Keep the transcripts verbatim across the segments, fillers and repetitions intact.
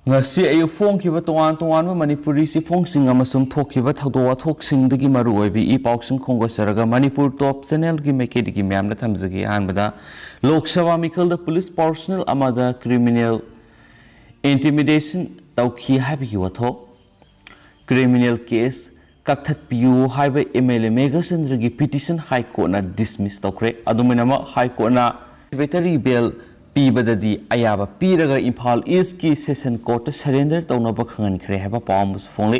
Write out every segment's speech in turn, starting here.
ꯉꯁꯤ ꯑꯌꯨꯛ ꯐꯣꯡꯈꯤꯕ ꯇꯣꯉꯥꯟ ꯇꯣꯉꯥꯟꯕ ꯃꯅꯤꯄꯨꯔꯤ ꯆꯦꯐꯣꯡꯁꯤꯡ ꯑꯃꯁꯨꯡ ꯊꯣꯛꯈꯤꯕ ꯊꯧꯗꯣꯛ ꯋꯥꯊꯣꯛꯁꯤꯡꯗꯒꯤ ꯃꯔꯨꯑꯣꯏꯕ ꯏ ꯄꯥꯎꯁꯤꯡ ꯈꯣꯝꯒꯠꯆꯔꯒ ꯃꯅꯤꯄꯨꯔ ꯇꯣꯞ ꯆꯦꯅꯦꯜꯒꯤ ꯃꯥꯏꯀꯩꯗꯒꯤ ꯃꯌꯥꯝꯗ ꯊꯝꯖꯒꯦ꯫ ꯑꯍꯥꯟꯕꯗ, ꯂꯣꯛ ꯁꯚꯥ ꯃꯤꯈꯜꯗ ꯄꯨꯂꯤꯁ ꯄꯥꯔꯁꯣꯅꯦꯜ ꯑꯃꯗ ꯀ꯭ꯔꯤꯃꯤꯅꯦꯜ ꯏꯟꯇꯤꯃꯤꯗꯦꯁꯟ ꯇꯧꯈꯤ ꯍꯥꯏꯕꯒꯤ ꯋꯥꯊꯣꯛ꯫ ꯀ꯭ꯔꯤꯃꯤꯅꯦꯜ ꯀꯦꯁ ꯀꯛꯊꯠꯄꯤꯌꯨ ꯍꯥꯏꯕ ꯑꯦꯝ ꯑꯦꯜ ꯑꯦ ꯃꯦꯘꯆꯟꯗ꯭ꯔꯒꯤ ꯄꯤꯇꯤꯁꯟ ꯍꯥꯏ ꯀꯣꯔꯠꯅ ꯗꯤꯁꯃꯤꯁ ꯇꯧꯈ꯭ꯔꯦ꯫ ꯑꯗꯨꯃꯥꯏꯅꯃꯛ ꯍꯥꯏ ꯀꯣꯔꯠꯅ ꯁꯦꯀ꯭ꯔꯦꯇꯔꯤ ꯕꯦꯜ ꯄꯤꯕꯗꯗꯤ ꯑꯌꯥꯕ ꯄꯤꯔꯒ ꯏꯝꯐꯥꯜ ꯏꯁꯀꯤ ꯁꯦꯁꯟ ꯀꯣꯔꯠꯇ ꯁꯔꯦꯟꯗꯔ ꯇꯧꯅꯕ ꯈꯪꯍꯟꯈ꯭ꯔꯦ ꯍꯥꯏꯕ ꯄꯥꯎ ꯑꯃꯁꯨ ꯐꯣꯡꯂꯤ꯫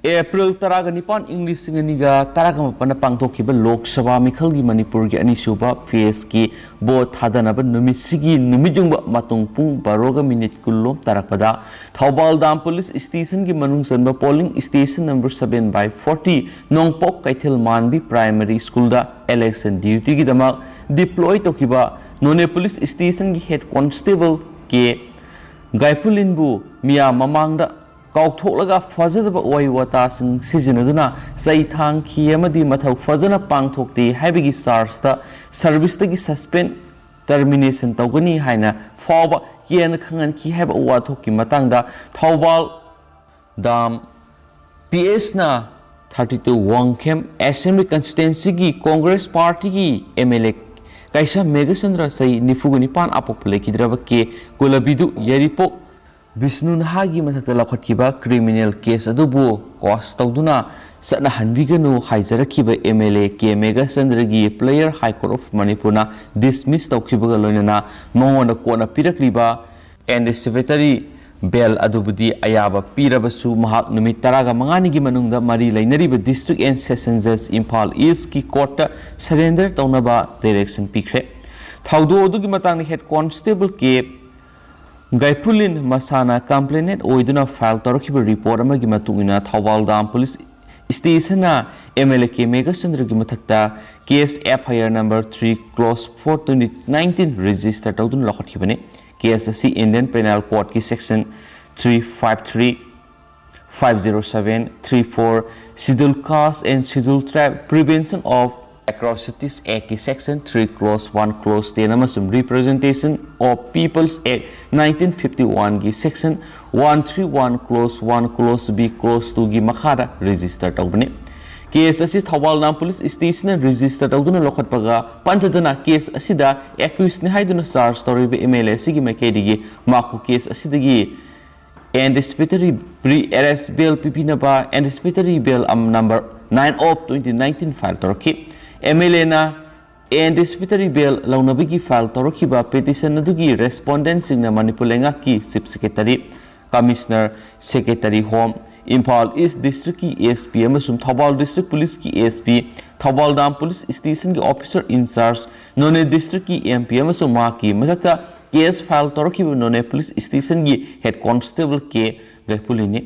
ꯑꯦꯄ꯭ꯔꯤꯜ ꯇꯔꯥꯒ ꯅꯤꯄꯥꯟ, ꯏꯪ ꯂꯤꯁꯤꯡ ꯑꯅꯤꯒ ꯇꯔꯥꯒ ꯃꯥꯄꯟꯗ ꯄꯥꯡꯊꯣꯛꯈꯤꯕ ꯂꯣꯛ ꯁꯚꯥ ꯃꯤꯈꯜꯒꯤ ꯃꯅꯤꯄꯨꯔꯒꯤ ꯑꯅꯤꯁꯨꯕ ꯐꯦꯁꯀꯤ ꯚꯣꯠ ꯊꯥꯗꯅꯕ ꯅꯨꯃꯤꯠꯁꯤꯒꯤ ꯅꯨꯃꯤꯠ ꯌꯨꯡꯕ ꯃꯇꯨꯡ ꯄꯨꯡ ꯕꯥꯔꯣꯒ ꯃꯤꯅꯤꯠ ꯀꯨꯟꯂꯣꯝ ꯇꯥꯔꯛꯄꯗ ꯊꯧꯕꯥꯜ ꯗꯥꯝ ꯄꯨꯂꯤꯁ ꯁ꯭ꯇꯦꯁꯟꯒꯤ ꯃꯅꯨꯡ ꯆꯟꯕ polling station number seven by forty ꯅꯣꯡꯄꯣꯛ ꯀꯩꯊꯦꯜ ꯃꯥꯟꯕꯤ ꯄ꯭ꯔꯥꯏꯃꯔꯤ ꯁ꯭ꯀꯨꯜꯗ ꯏꯂꯦꯛꯁꯟ ꯗ꯭ꯌꯨꯇꯤꯒꯤꯗꯃꯛ ꯗꯤꯄ꯭ꯂꯣꯏ ꯇꯧꯈꯤꯕ ꯅꯣꯅꯦ ꯄꯨꯂꯤꯁ ꯁ꯭ꯇꯦꯁꯟꯒꯤ ꯍꯦꯗ ꯀꯣꯟꯁꯇꯦꯕꯜ ꯀꯦ ꯒꯥꯏꯐꯨꯂꯤꯟꯕꯨ ꯃꯤꯌꯥꯝ ꯃꯃꯥꯡꯗ ꯀꯥꯎꯊꯣꯛꯂꯒ ꯐꯖꯗꯕ ꯋꯥꯍꯩ ꯋꯥꯇꯥꯁꯤꯡ ꯁꯤꯖꯤꯟꯅꯗꯨꯅ ꯆꯩ ꯊꯥꯡꯈꯤ ꯑꯃꯗꯤ ꯃꯊꯧ ꯐꯖꯅ ꯄꯥꯡꯊꯣꯛꯇꯦ ꯍꯥꯏꯕꯒꯤ ꯆꯥꯔꯖꯇ ꯁꯔꯚꯤꯁꯇꯒꯤ ꯁꯁꯄꯦꯟ, ꯇꯔꯃꯤꯅꯦꯁꯟ ꯇꯧꯒꯅꯤ ꯍꯥꯏꯅ ꯐꯥꯎꯕ ꯀꯦꯅ ꯈꯪꯍꯟꯈꯤ ꯍꯥꯏꯕ ꯋꯥꯊꯣꯛꯀꯤ ꯃꯇꯥꯡꯗ ꯊꯧꯕꯥꯜ ꯗꯥꯝ ꯄꯤ ꯑꯦꯁꯅ thirty two ꯋꯥꯡꯈꯦꯝ ꯑꯦꯁꯦꯝꯕ꯭ꯂꯤ ꯀꯟꯁꯇꯤꯇ꯭ꯋꯦꯟꯁꯤꯒꯤ ꯀꯣꯡꯒ꯭ꯔꯦꯁ ꯄꯥꯔꯇꯤꯒꯤ ꯑꯦꯝ ꯑꯦꯜ ꯑꯦ ꯀꯩꯁꯥꯝ ꯃꯦꯘꯆꯟꯗ꯭ꯔ, ꯆꯍꯤ ꯅꯤꯐꯨꯒ ꯅꯤꯄꯥꯟ, ꯑꯄꯣꯛꯄ ꯂꯩꯈꯤꯗ꯭ꯔꯕ ꯀꯦ ꯀꯨꯂꯕꯤꯗꯨ ꯌꯥꯏꯔꯤꯄꯣꯛ ꯕꯤꯁꯅꯨ ꯅꯍꯥꯒꯤ ꯃꯊꯛꯇ ꯂꯧꯈꯠꯈꯤꯕ ꯀ꯭ꯔꯤꯃꯤꯅꯦꯜ ꯀꯦꯁ ꯑꯗꯨꯕꯨ ꯀ꯭ꯋꯥꯁ ꯇꯧꯗꯨꯅ ꯆꯠꯅꯍꯟꯕꯤꯒꯅꯨ ꯍꯥꯏꯖꯔꯛꯈꯤꯕ ꯑꯦꯝ ꯑꯦꯜ ꯑꯦ ꯀꯦ ꯃꯦꯘꯆꯟꯗ꯭ꯔꯒꯤ ꯄ꯭ꯂꯦꯌꯔ ꯍꯥꯏ ꯀꯣꯔꯠ ꯑꯣꯐ ꯃꯅꯤꯄꯨꯔꯅ ꯗꯤꯁꯃꯤꯁ ꯇꯧꯈꯤꯕꯒ ꯂꯣꯏꯅꯅ ꯃꯉꯣꯟꯗ ꯀꯣꯟꯅ ꯄꯤꯔꯛꯂꯤꯕ ꯑꯦꯟꯇꯤꯁꯤꯄꯦꯇꯔꯤ ꯕꯦꯜ ꯑꯗꯨꯕꯨꯗꯤ ꯑꯌꯥꯕ ꯄꯤꯔꯕꯁꯨ ꯃꯍꯥꯛ ꯅꯨꯃꯤꯠ ꯇꯔꯥꯒ ꯃꯉꯥꯅꯤꯒꯤ ꯃꯅꯨꯡꯗ ꯃꯔꯤ ꯂꯩꯅꯔꯤꯕ ꯗꯤꯁꯇ꯭ꯔꯤꯛ ꯑꯦꯟ ꯁꯦꯁꯟ ꯖꯖ ꯏꯝꯐꯥꯜ ꯏꯁꯀꯤ ꯀꯣꯔꯠꯇ ꯁꯔꯦꯟꯗꯔ ꯇꯧꯅꯕ ꯗꯥꯏꯔꯦꯛꯁꯟ ꯄꯤꯈ꯭ꯔꯦ꯫ ꯊꯧꯗꯣꯛ ꯑꯗꯨꯒꯤ ꯃꯇꯥꯡꯗ ꯍꯦꯗ ꯀꯣꯟꯁꯇꯦꯕꯜ ꯀꯦ ꯒꯥꯏꯐꯨꯂꯤꯟ ꯃꯁꯥꯅ ꯀꯝꯄ꯭ꯂꯦꯅꯦꯟ ꯑꯣꯏꯗꯨꯅ ꯐꯥꯏꯜ ꯇꯧꯔꯛꯈꯤꯕ ꯔꯤꯄꯣꯔꯠ ꯑꯃꯒꯤ ꯃꯇꯨꯡ ꯏꯟꯅ ꯊꯧꯕꯥꯜ ꯗꯥꯝ ꯄꯨꯂꯤꯁ ꯁ꯭ꯇꯦꯁꯟꯅ ꯑꯦꯝ ꯑꯦꯜ ꯑꯦ ꯀꯦ ꯃꯦꯘꯆꯟꯗ꯭ꯔꯒꯤ ꯃꯊꯛꯇ case F I R number three clause four twenty nineteen register ꯇꯧꯗꯨꯅ ꯂꯧꯈꯠꯈꯤꯕꯅꯤ꯫ ꯀꯦꯁ ꯑꯁꯤ ꯏꯟꯗꯤꯌꯟ ꯄꯦꯅꯦꯜ ꯀꯣꯗꯀꯤ section three five three, five zero seven, three four, Schedule Caste and Schedule Tribe, Prevention of Atrocities Act ꯀꯤ Section three Clause one Clause ten ꯑꯃꯁꯨꯡ Representation of Peoples Act nineteen fifty one ꯒꯤ Section one three one Clause one Clause B Clause two ꯒꯤ ꯃꯈꯥꯗ register ꯇꯧꯕꯅꯤ꯫ Case ꯑꯁꯤ Thoubal dam police station ꯅ register ꯇꯧꯗꯨꯅ ꯂꯧꯈꯠꯄꯒ ꯄꯟꯊꯗꯅ case ꯑꯁꯤꯗ accused ꯅꯤ ꯍꯥꯏꯗꯨꯅ charge ꯇꯧꯔꯤꯕ M L A ꯑꯁꯤꯒꯤ ꯃꯥꯏꯀꯩꯗꯒꯤ ꯃꯍꯥꯛꯄꯨ case ꯑꯁꯤꯗꯒꯤ anticipatory pre-arrest bail ꯄꯤꯕꯤꯅꯕ anticipatory bail number nine of twenty nineteen file ꯇꯧꯔꯛꯈꯤ꯫ M L A ꯅ anticipatory bail ꯂꯧꯅꯕꯒꯤ file ꯇꯧꯔꯛꯈꯤꯕ petition ꯑꯗꯨꯒꯤ respondent ꯁꯤꯡꯅ ꯃꯅꯤꯄꯨꯔ ꯂꯩꯉꯥꯛꯀꯤ Chief Secretary, Commissioner, Secretary Home, Imphal East District ꯀꯤ S P ꯑꯃꯁꯨꯡ ꯊꯧꯕꯥꯜ District Police ꯀꯤ S P, Thoubal dam police station ꯒꯤ officer in charge, Noney District ꯀꯤ M P ꯑꯃꯁꯨꯡ ꯃꯍꯥꯛꯀꯤ ꯃꯊꯛꯇ case file ꯇꯧꯔꯛꯈꯤꯕ ꯅꯣꯅꯦ police station ꯒꯤ head constable K ꯒꯥꯏꯄꯨꯂꯤꯅꯤ꯫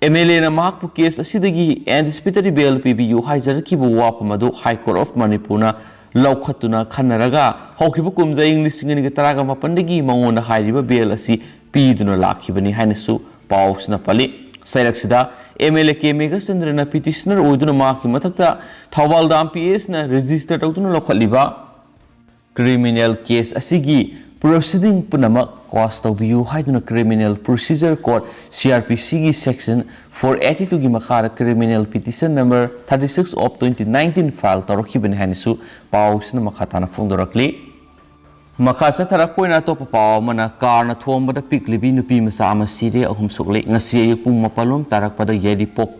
M L A ꯅ ꯃꯍꯥꯛꯄꯨ case ꯑꯁꯤꯗꯒꯤ anticipatory bail ꯄꯤꯕꯤꯌꯨ ꯍꯥꯏꯖꯔꯛꯈꯤꯕ ꯋꯥꯐꯝ ꯑꯗꯨ High Court of Manipur ꯅ ꯂꯧꯈꯠꯇꯨꯅ ꯈꯟꯅꯔꯒ ꯍꯧꯈꯤꯕ ꯀꯨꯝꯖꯥ ꯏꯪ ꯂꯤꯁꯤꯡ ꯑꯅꯤꯒ ꯇꯔꯥꯒ ꯃꯥꯄꯟꯗꯒꯤ ꯃꯉꯣꯟꯗ ꯍꯥꯏꯔꯤꯕ bail ꯑꯁꯤ ꯄꯤꯗꯨꯅ ꯂꯥꯛꯈꯤꯕꯅꯤ ꯍꯥꯏꯅꯁꯨ ꯄꯥꯎꯁꯤꯅ ꯄꯜꯂꯤ꯫ ꯆꯩꯔꯛꯁꯤꯗ M L A K ꯃꯦꯘꯆꯟꯗ꯭ꯔꯅ petitioner ꯑꯣꯏꯗꯨꯅ ꯃꯍꯥꯛꯀꯤ ꯃꯊꯛꯇ ꯊꯧꯕꯥꯜ ꯗꯥꯝ P S ꯅ register ꯇꯧꯗꯨꯅ ꯂꯧꯈꯠꯂꯤꯕ criminal case ꯑꯁꯤꯒꯤ proceeding ꯄꯨꯝꯅꯃꯛ quash ꯇꯧꯕꯤꯌꯨ ꯍꯥꯏꯗꯨꯅ Criminal Procedure Code, C R P C ꯒꯤ Section four eighty two ꯒꯤ ꯃꯈꯥꯗ criminal petition number thirty six of twenty nineteen file ꯇꯧꯔꯛꯈꯤꯕꯅꯤ ꯍꯥꯏꯅꯁꯨ ꯄꯥꯎꯁꯤꯅ ꯃꯈꯥ ꯇꯥꯅ ꯐꯣꯡꯗꯣꯔꯛꯂꯤ꯫ ꯃꯈꯥ ꯆꯠꯊꯔꯛꯄ ꯑꯣꯏꯅ ꯑꯇꯣꯞꯄ ꯄꯥꯎ ꯑꯃꯅ, ꯀꯥꯔꯅ ꯊꯣꯝꯕꯗ ꯄꯤꯛꯂꯤꯕꯤ ꯅꯨꯄꯤ ꯃꯆꯥ ꯑꯃ ꯁꯤꯔꯦ, ꯑꯍꯨꯝ ꯁꯣꯛꯂꯦ꯫ ꯉꯁꯤ ꯑꯌꯨꯛ ꯄꯨꯡ ꯃꯥꯄꯜ ꯂꯣꯝ ꯇꯥꯔꯛꯄꯗ ꯌꯥꯏꯔꯤꯄꯣꯛ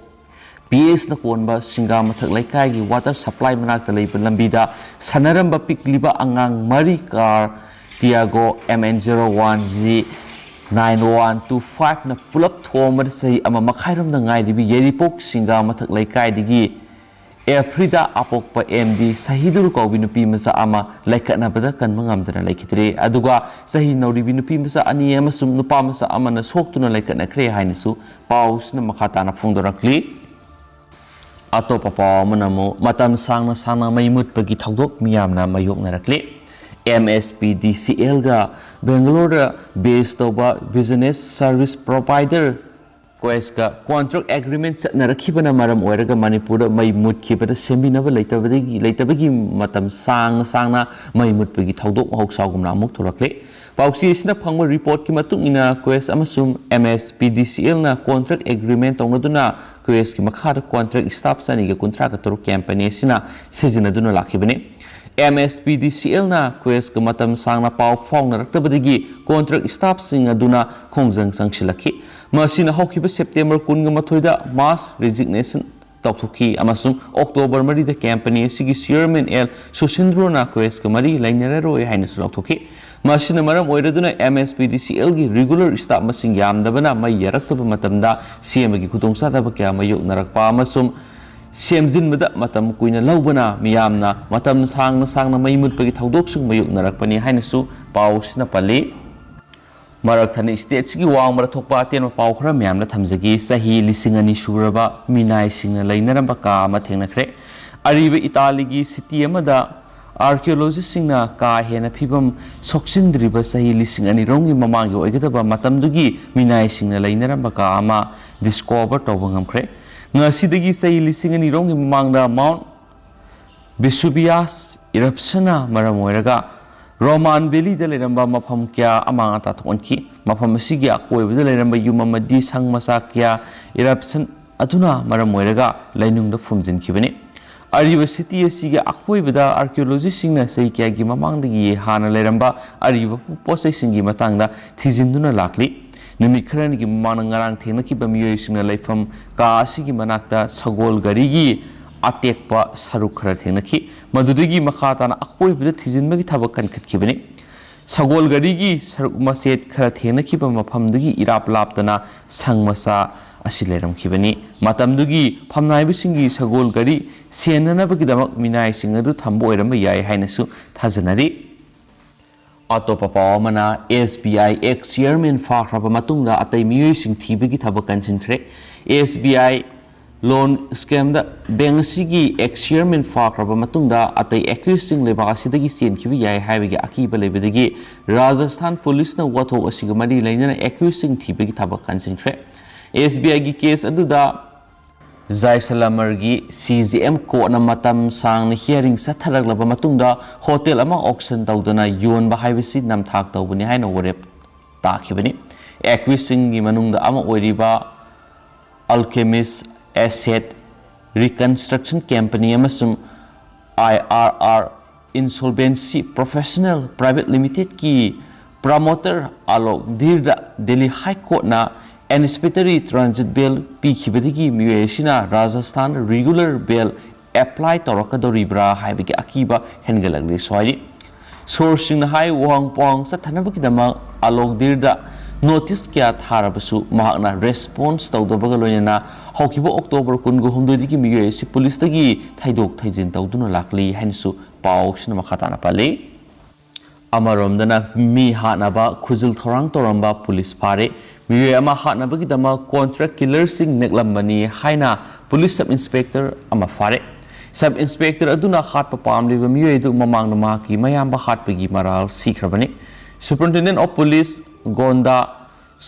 P S ꯅ ꯀꯣꯟꯕ ꯁꯤꯡꯒꯥ ꯃꯊꯛ ꯂꯩꯀꯥꯏꯒꯤ water supply ꯃꯅꯥꯛꯇ ꯂꯩꯕ ꯂꯝꯕꯤꯗ ꯁꯥꯟꯅꯔꯝꯕ ꯄꯤꯛꯂꯤꯕ ꯑꯉꯥꯡ ꯃꯔꯤ, car Tiago M N zero one G nine one two five ꯅ ꯄꯨꯂꯞ ꯊꯣꯝꯕꯗ ꯆꯍꯤ ꯑꯃ ꯃꯈꯥꯏꯔꯣꯝꯗ ꯉꯥꯏꯔꯤꯕꯤ ꯌꯥꯏꯔꯤꯄꯣꯛ ꯁꯤꯡꯒꯥ ꯃꯊꯛ ꯂꯩꯀꯥꯏꯗꯒꯤ ꯑꯦꯐ꯭ꯔꯤꯗꯥ ꯑꯄꯣꯛꯄ M D ꯁꯍꯤꯗꯨꯔ ꯀꯧꯕꯤ ꯅꯨꯄꯤ ꯃꯆꯥ ꯑꯃ ꯂꯩꯈꯠꯅꯕꯗ ꯀꯟꯕ ꯉꯝꯗꯅ ꯂꯩꯈꯤꯗ꯭ꯔꯦ꯫ ꯑꯗꯨꯒ ꯆꯍꯤ ꯅꯧꯔꯤꯕꯤ ꯅꯨꯄꯤ ꯃꯆꯥ ꯑꯅꯤ ꯑꯃꯁꯨꯡ ꯅꯨꯄꯥ ꯃꯆꯥ ꯑꯃꯅ ꯁꯣꯛꯇꯨꯅ ꯂꯩꯈꯠꯅꯈ꯭ꯔꯦ ꯍꯥꯏꯅꯁꯨ ꯄꯥꯎꯁꯤꯅ ꯃꯈꯥ ꯇꯥꯅ ꯐꯣꯡꯗꯣꯔꯛꯂꯤ꯫ ꯑꯇꯣꯞꯄ ꯄꯥꯎ ꯑꯃꯅ ꯑꯃꯨꯛ ꯃꯇꯝ ꯁꯥꯡꯅ ꯁꯥꯡꯅ ꯃꯩ ꯃꯨꯠꯄꯒꯤ ꯊꯧꯗꯣꯛ ꯃꯤꯌꯥꯝꯅ ꯃꯥꯌꯣꯛꯅꯔꯛꯂꯤ꯫ M S P D C L ꯒ ꯕꯦꯡꯒꯂꯣꯔꯗ base ꯇꯧꯕ business service provider ꯀ꯭ꯋꯦꯁꯀ ꯀꯣꯟꯇ꯭ꯔꯦꯛ ꯑꯦꯒ꯭ꯔꯤꯃꯦꯟ ꯆꯠꯅꯔꯛꯈꯤꯕꯅ ꯃꯔꯝ ꯑꯣꯏꯔꯒ ꯃꯅꯤꯄꯨꯔꯗ ꯃꯩ ꯃꯨꯠꯈꯤꯕꯗ ꯁꯦꯝꯕꯤꯅꯕ ꯂꯩꯇꯕꯗꯒꯤ, ꯂꯩꯇꯕꯒꯤ ꯃꯇꯝ ꯁꯥꯡꯅ ꯁꯥꯡꯅ ꯃꯩ ꯃꯨꯠꯄꯒꯤ ꯊꯧꯗꯣꯛ ꯃꯍꯧꯁꯥꯒꯨꯝꯅ ꯑꯃꯨꯛ ꯊꯣꯛꯂꯛꯂꯦ꯫ ꯄꯥꯎꯆꯦ ꯑꯁꯤꯅ ꯐꯪꯕ ꯔꯤꯄꯣꯔꯠꯀꯤ ꯃꯇꯨꯡ ꯏꯟꯅ, ꯀ꯭ꯋꯦꯁ ꯑꯃꯁꯨꯡ ꯑꯦꯝ ꯑꯦꯁ ꯄꯤ ꯗꯤ ꯁꯤ ꯑꯦꯜꯅ ꯀꯣꯟꯇ꯭ꯔꯦꯛ ꯑꯦꯒ꯭ꯔꯤꯃꯦꯟ ꯇꯧꯅꯗꯨꯅ ꯀ꯭ꯋꯦꯁꯀꯤ ꯃꯈꯥꯗ ꯀꯣꯟꯇ꯭ꯔꯦꯛ ꯁ꯭ꯇꯥꯐ ꯆꯅꯤꯒ ꯀꯨꯟꯊ꯭ꯔꯥꯒ ꯇꯔꯨꯛ ꯀꯦꯝꯄꯅꯤ ꯑꯁꯤꯅ ꯁꯤꯖꯤꯟꯅꯗꯨꯅ ꯂꯥꯛꯈꯤꯕꯅꯤ꯫ ꯑꯦꯝ ꯑꯦꯁ ꯄꯤ ꯗꯤ ꯁꯤ ꯑꯦꯜꯅ ꯀ꯭ꯋꯦꯁꯀ ꯃꯇꯝ ꯁꯥꯡꯅ ꯄꯥꯎ ꯐꯥꯎꯅꯔꯛꯇꯕꯗꯒꯤ ꯀꯣꯟꯇ꯭ꯔꯦꯛ ꯁ꯭ꯇꯥꯐꯁꯤꯡ ꯑꯗꯨꯅ ꯈꯣꯡꯖꯪ ꯆꯪꯁꯤꯜꯂꯛꯈꯤ꯫ ꯃꯁꯤꯅ ꯍꯧꯈꯤꯕ ꯁꯦꯞꯇꯦꯝꯕꯔ ꯀꯨꯟꯒ ꯃꯥꯊꯣꯏꯗ ꯃꯥꯁ ꯔꯤꯖꯤꯒꯅꯦꯁꯟ ꯇꯧꯊꯣꯛꯈꯤ ꯑꯃꯁꯨꯡ ꯑꯣꯛꯇꯣꯕꯔ ꯃꯔꯤꯗ ꯀꯦꯝꯄꯅꯤ ꯑꯁꯤꯒꯤ ꯆꯤꯌꯔꯃꯦꯟ ꯑꯦꯜ ꯁꯨꯁꯤꯟꯗ꯭ꯔꯣꯅ ꯀ꯭ꯋꯦꯁꯀ ꯃꯔꯤ ꯂꯩꯅꯔꯔꯣꯏ ꯍꯥꯏꯅꯁꯨ ꯂꯥꯎꯊꯣꯛꯈꯤ꯫ ꯃꯁꯤꯅ ꯃꯔꯝ ꯑꯣꯏꯔꯗꯨꯅ ꯑꯦꯝ ꯑꯦꯁ ꯄꯤ ꯗꯤ ꯁꯤ ꯑꯦꯜꯒꯤ ꯔꯤꯒꯨꯂꯔ ꯁ꯭ꯇꯥꯐ ꯃꯁꯤꯡ ꯌꯥꯝꯗꯕꯅ ꯃꯩ ꯌꯥꯔꯛꯇꯕ ꯃꯇꯝꯗ ꯁꯦꯝꯕꯒꯤ ꯈꯨꯗꯣꯡꯆꯥꯗꯕ ꯀꯌꯥ ꯃꯥꯌꯣꯛꯅꯔꯛꯄ ꯑꯃꯁꯨꯡ ꯁꯦꯝꯖꯤꯟꯕꯗ ꯃꯇꯝ ꯀꯨꯏꯅ ꯂꯧꯕꯅ ꯃꯤꯌꯥꯝꯅ ꯃꯇꯝ ꯁꯥꯡꯅ ꯁꯥꯡꯅ ꯃꯩ ꯃꯨꯠꯄꯒꯤ ꯊꯧꯗꯣꯛꯁꯤꯡ ꯃꯥꯌꯣꯛꯅꯔꯛꯄꯅꯤ ꯍꯥꯏꯅꯁꯨ ꯄꯥꯎꯁꯤꯅ ꯄꯜꯂꯤ꯫ ꯃꯔꯛ ꯊꯠꯅ ꯁ꯭ꯇꯦꯠꯁꯤꯒꯤ ꯋꯥꯡꯃꯗ ꯊꯣꯛꯄ ꯑꯇꯦꯟꯕ ꯄꯥꯎ ꯈꯔ ꯃꯌꯥꯝꯅ ꯊꯝꯖꯒꯦ꯫ ꯆꯍꯤ ꯂꯤꯁꯤꯡ ꯑꯅꯤ ꯁꯨꯔꯕ ꯃꯤꯅꯥꯏꯁꯤꯡꯅ ꯂꯩꯅꯔꯝꯕ ꯀꯥ ꯑꯃ ꯊꯦꯡꯅꯈ꯭ꯔꯦ꯫ ꯑꯔꯤꯕ ꯏꯇꯥꯂꯤꯒꯤ ꯁꯤꯇꯤ ꯑꯃꯗ ꯑꯥꯔꯀꯤꯑꯣꯂꯣꯖꯤꯁꯁꯤꯡꯅ ꯀꯥ ꯍꯦꯟꯅ ꯐꯤꯕꯝ ꯁꯣꯛꯆꯤꯟꯗ꯭ꯔꯤꯕ ꯆꯍꯤ ꯂꯤꯁꯤꯡ ꯑꯅꯤꯔꯣꯝꯒꯤ ꯃꯃꯥꯡꯒꯤ ꯑꯣꯏꯒꯗꯕ ꯃꯇꯝꯗꯨꯒꯤ ꯃꯤꯅꯥꯏꯁꯤꯡꯅ ꯂꯩꯅꯔꯝꯕ ꯀꯥ ꯑꯃ ꯗꯤꯁꯀꯣꯚꯔ ꯇꯧꯕ ꯉꯝꯈ꯭ꯔꯦ꯫ ꯉꯁꯤꯗꯒꯤ ꯆꯍꯤ ꯂꯤꯁꯤꯡ ꯑꯅꯤꯔꯣꯝꯒꯤ ꯃꯃꯥꯡꯗ ꯃꯥꯎꯟꯠ ꯚꯤꯁꯨꯕꯤꯌꯥꯁ ꯏꯔꯞꯁꯟꯅ ꯃꯔꯝ ꯑꯣꯏꯔꯒ ꯔꯣꯃꯥꯟ ꯚꯦꯂꯤꯗ ꯂꯩꯔꯝꯕ ꯃꯐꯝ ꯀꯌꯥ ꯑꯃꯥꯡ ꯑꯇꯥ ꯊꯣꯛꯍꯟꯈꯤ꯫ ꯃꯐꯝ ꯑꯁꯤꯒꯤ ꯑꯀꯣꯏꯕꯗ ꯂꯩꯔꯝꯕ ꯌꯨꯝ ꯑꯃꯗꯤ ꯁꯪ ꯃꯆꯥ ꯀꯌꯥ ꯏꯔꯞꯁꯟ ꯑꯗꯨꯅ ꯃꯔꯝ ꯑꯣꯏꯔꯒ ꯂꯩꯅꯨꯡꯗ ꯐꯨꯝꯖꯤꯟꯈꯤꯕꯅꯤ꯫ ꯑꯔꯤꯕ ꯁꯤꯇꯤ ꯑꯁꯤꯒꯤ ꯑꯀꯣꯏꯕꯗ ꯑꯥꯔꯀꯤꯑꯣꯂꯣꯖꯤꯁꯁꯤꯡꯅ ꯆꯍꯤ ꯀꯌꯥꯒꯤ ꯃꯃꯥꯡꯗꯒꯤ ꯍꯥꯟꯅ ꯂꯩꯔꯝꯕ ꯑꯔꯤꯕ ꯄꯣꯠ ꯆꯩꯁꯤꯡꯒꯤ ꯃꯇꯥꯡꯗ ꯊꯤꯖꯤꯟꯗꯨꯅ ꯂꯥꯛꯂꯤ꯫ ꯅꯨꯃꯤꯠ ꯈꯔꯅꯤꯒꯤ ꯃꯃꯥꯡꯗ ꯉꯔꯥꯡ ꯊꯦꯡꯅꯈꯤꯕ ꯃꯤꯑꯣꯏꯁꯤꯡꯅ ꯂꯩꯐꯝ ꯀꯥ ꯑꯁꯤꯒꯤ ꯃꯅꯥꯛꯇ ꯁꯒꯣꯜ ꯘꯔꯤꯒꯤ ꯑꯇꯦꯛꯄ ꯁꯔꯨꯛ ꯈꯔ ꯊꯦꯡꯅꯈꯤ꯫ ꯃꯗꯨꯗꯒꯤ ꯃꯈꯥ ꯇꯥꯅ ꯑꯀꯣꯏꯕꯗ ꯊꯤꯖꯤꯟꯕꯒꯤ ꯊꯕꯛ ꯀꯟꯈꯠꯈꯤꯕꯅꯤ꯫ ꯁꯒꯣꯜ ꯘꯔꯤꯒꯤ ꯁꯔꯨꯛ ꯃꯆꯦꯠ ꯈꯔ ꯊꯦꯡꯅꯈꯤꯕ ꯃꯐꯝꯗꯒꯤ ꯏꯔꯥꯞ ꯂꯥꯞꯇꯅ ꯁꯪ ꯃꯆꯥ ꯑꯁꯤ ꯂꯩꯔꯝꯈꯤꯕꯅꯤ꯫ ꯃꯇꯝꯗꯨꯒꯤ ꯐꯝꯅꯥꯏꯕꯁꯤꯡꯒꯤ ꯁꯒꯣꯜ ꯘꯔꯤ ꯁꯦꯟꯅꯅꯕꯒꯤꯗꯃꯛ ꯃꯤꯅꯥꯏꯁꯤꯡ ꯑꯗꯨ ꯊꯝꯕ ꯑꯣꯏꯔꯝꯕ ꯌꯥꯏ ꯍꯥꯏꯅꯁꯨ ꯊꯥꯖꯅꯔꯤ꯫ ꯑꯇꯣꯞꯄ ꯄꯥꯎ ꯑꯃꯅ, ꯑꯦꯁ ꯕꯤ ꯑꯥꯏ ꯑꯦꯛꯁ ꯆꯤꯌꯔꯃꯦꯟ ꯐꯥꯈ꯭ꯔꯕ ꯃꯇꯨꯡꯗ ꯑꯇꯩ ꯃꯤꯑꯣꯏꯁꯤꯡ ꯊꯤꯕꯒꯤ ꯊꯕꯛ ꯀꯟꯁꯤꯟꯈ꯭ꯔꯦ꯫ ꯑꯦꯁ ꯕꯤ ꯑꯥꯏ ꯂꯣꯟ ꯁ꯭ꯀꯦꯝꯗ ꯕꯦꯡ ꯑꯁꯤꯒꯤ ꯑꯦꯛꯁ ꯆꯤꯌꯔꯃꯦꯟ ꯐꯥꯈ꯭ꯔꯕ ꯃꯇꯨꯡꯗ ꯑꯇꯩ ꯑꯦꯀ꯭ꯌꯨꯁꯁꯤꯡ ꯂꯩꯕꯥꯛ ꯑꯁꯤꯗꯒꯤ ꯆꯦꯟꯈꯤꯕ ꯌꯥꯏ ꯍꯥꯏꯕꯒꯤ ꯑꯀꯤꯕ ꯂꯩꯕꯗꯒꯤ ꯔꯥꯖꯁꯊꯥꯟ ꯄꯨꯂꯤꯁꯅ ꯋꯥꯊꯣꯛ ꯑꯁꯤꯒ ꯃꯔꯤ ꯂꯩꯅꯅ ꯑꯦꯀ꯭ꯌꯨꯁꯁꯤꯡ ꯊꯤꯕꯒꯤ ꯊꯕꯛ ꯀꯟꯁꯤꯟꯈ꯭ꯔꯦ꯫ ꯑꯦꯁ ꯕꯤ ꯑꯥꯏꯒꯤ ꯀꯦꯁ ꯑꯗꯨꯗ ꯖꯥꯏꯁꯂꯃꯔꯒꯤ ꯁꯤ ꯖꯤ ꯑꯦꯝ ꯀꯣꯔꯠꯅ ꯃꯇꯝ ꯁꯥꯡꯅ ꯍꯤꯌꯥꯔꯤꯡ ꯆꯠꯊꯔꯛꯂꯕ ꯃꯇꯨꯡꯗ ꯍꯣꯇꯦꯜ ꯑꯃ ꯑꯣꯛꯁꯟ ꯇꯧꯗꯨꯅ ꯌꯣꯟꯕ ꯍꯥꯏꯕꯁꯤ ꯅꯝꯊꯥꯛ ꯇꯧꯕꯅꯤ ꯍꯥꯏꯅ ꯋꯥꯔꯦꯞ ꯇꯥꯈꯤꯕꯅꯤ꯫ ꯑꯦꯀ꯭ꯌꯨꯁꯁꯤꯡꯒꯤ ꯃꯅꯨꯡꯗ ꯑꯃ ꯑꯣꯏꯔꯤꯕ ꯑꯜꯀꯦꯃꯤꯁ ꯑꯦꯁꯦꯠ ꯔꯤꯀꯟꯁꯇ꯭ꯔꯛꯁꯟ ꯀꯝꯄꯅꯤ ꯑꯃꯁꯨꯡ I R R insolvency professional private ꯂꯤꯃꯤꯇꯦꯗꯀꯤ ꯄ꯭ꯔꯃꯣꯇꯔ ꯑꯂꯣꯛ ꯙꯤꯔꯗ ꯗꯦꯜꯂꯤ ꯍꯥꯏ ꯀꯣꯔꯠꯅ ꯑꯦꯟꯇꯤꯁꯤꯄꯦꯇꯔꯤ ꯇ꯭ꯔꯥꯟꯖꯤꯠ ꯕꯦꯜ ꯄꯤꯈꯤꯕꯗꯒꯤ ꯃꯤꯑꯣꯏ ꯑꯁꯤꯅ ꯔꯥꯖꯁꯊꯥꯟ ꯔꯤꯒꯨꯂꯔ ꯕꯦꯜ ꯑꯦꯄ꯭ꯂꯥꯏ ꯇꯧꯔꯛꯀꯗꯧꯔꯤꯕ꯭ꯔꯥ ꯍꯥꯏꯕꯒꯤ ꯑꯀꯤꯕ ꯍꯦꯟꯒꯠꯂꯛꯂꯤ ꯁ꯭ꯋꯥꯏꯗꯤ꯫ ꯁꯣꯔꯁꯁꯤꯡꯅ ꯍꯥꯏ, ꯋꯥꯍꯪ ꯄꯥꯎꯍꯪ ꯆꯠꯊꯅꯕꯒꯤꯗꯃꯛ ꯑꯂꯣꯛ ꯙꯤꯔꯗ ꯅꯣꯇꯤꯁ ꯀꯌꯥ ꯊꯥꯔꯕꯁꯨ ꯃꯍꯥꯛꯅ ꯔꯦꯁꯄꯣꯟꯁ ꯇꯧꯗꯕꯒ ꯂꯣꯏꯅꯅ ꯍꯧꯈꯤꯕ ꯑꯣꯛꯇꯣꯕꯔ ꯀꯨꯟꯒ ꯍꯨꯝꯗꯣꯏꯗꯒꯤ ꯃꯤꯑꯣꯏ ꯑꯁꯤ ꯄꯨꯂꯤꯁꯇꯒꯤ ꯊꯩꯗꯣꯛ ꯊꯩꯖꯤꯟ ꯇꯧꯗꯨꯅ ꯂꯥꯛꯂꯤ ꯍꯥꯏꯅꯁꯨ ꯄꯥꯎꯁꯤꯅ ꯃꯈꯥ ꯇꯥꯅ ꯄꯜꯂꯤ꯫ ꯑꯃꯔꯣꯝꯗꯅ ꯃꯤ ꯍꯥꯠꯅꯕ ꯈꯨꯖꯤꯜ ꯊꯧꯔꯥꯡ ꯇꯧꯔꯝꯕ ꯄꯨꯂꯤꯁ ꯐꯥꯔꯦ꯫ ꯃꯤꯑꯣꯏ ꯑꯃ ꯍꯥꯠꯅꯕꯒꯤꯗꯃꯛ ꯀꯣꯟꯇ꯭ꯔꯦꯛ ꯀꯤꯂꯔꯁꯤꯡ ꯅꯦꯛꯂꯝꯕꯅꯤ ꯍꯥꯏꯅ ꯄꯨꯂꯤꯁ ꯁꯕ ꯏꯟꯁꯄꯦꯛꯇꯔ ꯑꯃ ꯐꯥꯔꯦ꯫ ꯁꯕ ꯏꯟꯁꯄꯦꯛꯇꯔ ꯑꯗꯨꯅ ꯍꯥꯠꯄ ꯄꯥꯝꯂꯤꯕ ꯃꯤꯑꯣꯏ ꯑꯗꯨ ꯃꯃꯥꯡꯗ ꯃꯍꯥꯛꯀꯤ ꯃꯌꯥꯝꯕ ꯍꯥꯠꯄꯒꯤ ꯃꯔꯥꯜ ꯁꯤꯈ꯭ꯔꯕꯅꯤ꯫ ꯁꯨꯄꯔꯤꯟꯇꯦꯟꯗꯦꯟ ꯑꯣꯐ ꯄꯨꯂꯤꯁ ꯒꯣꯟꯗꯥ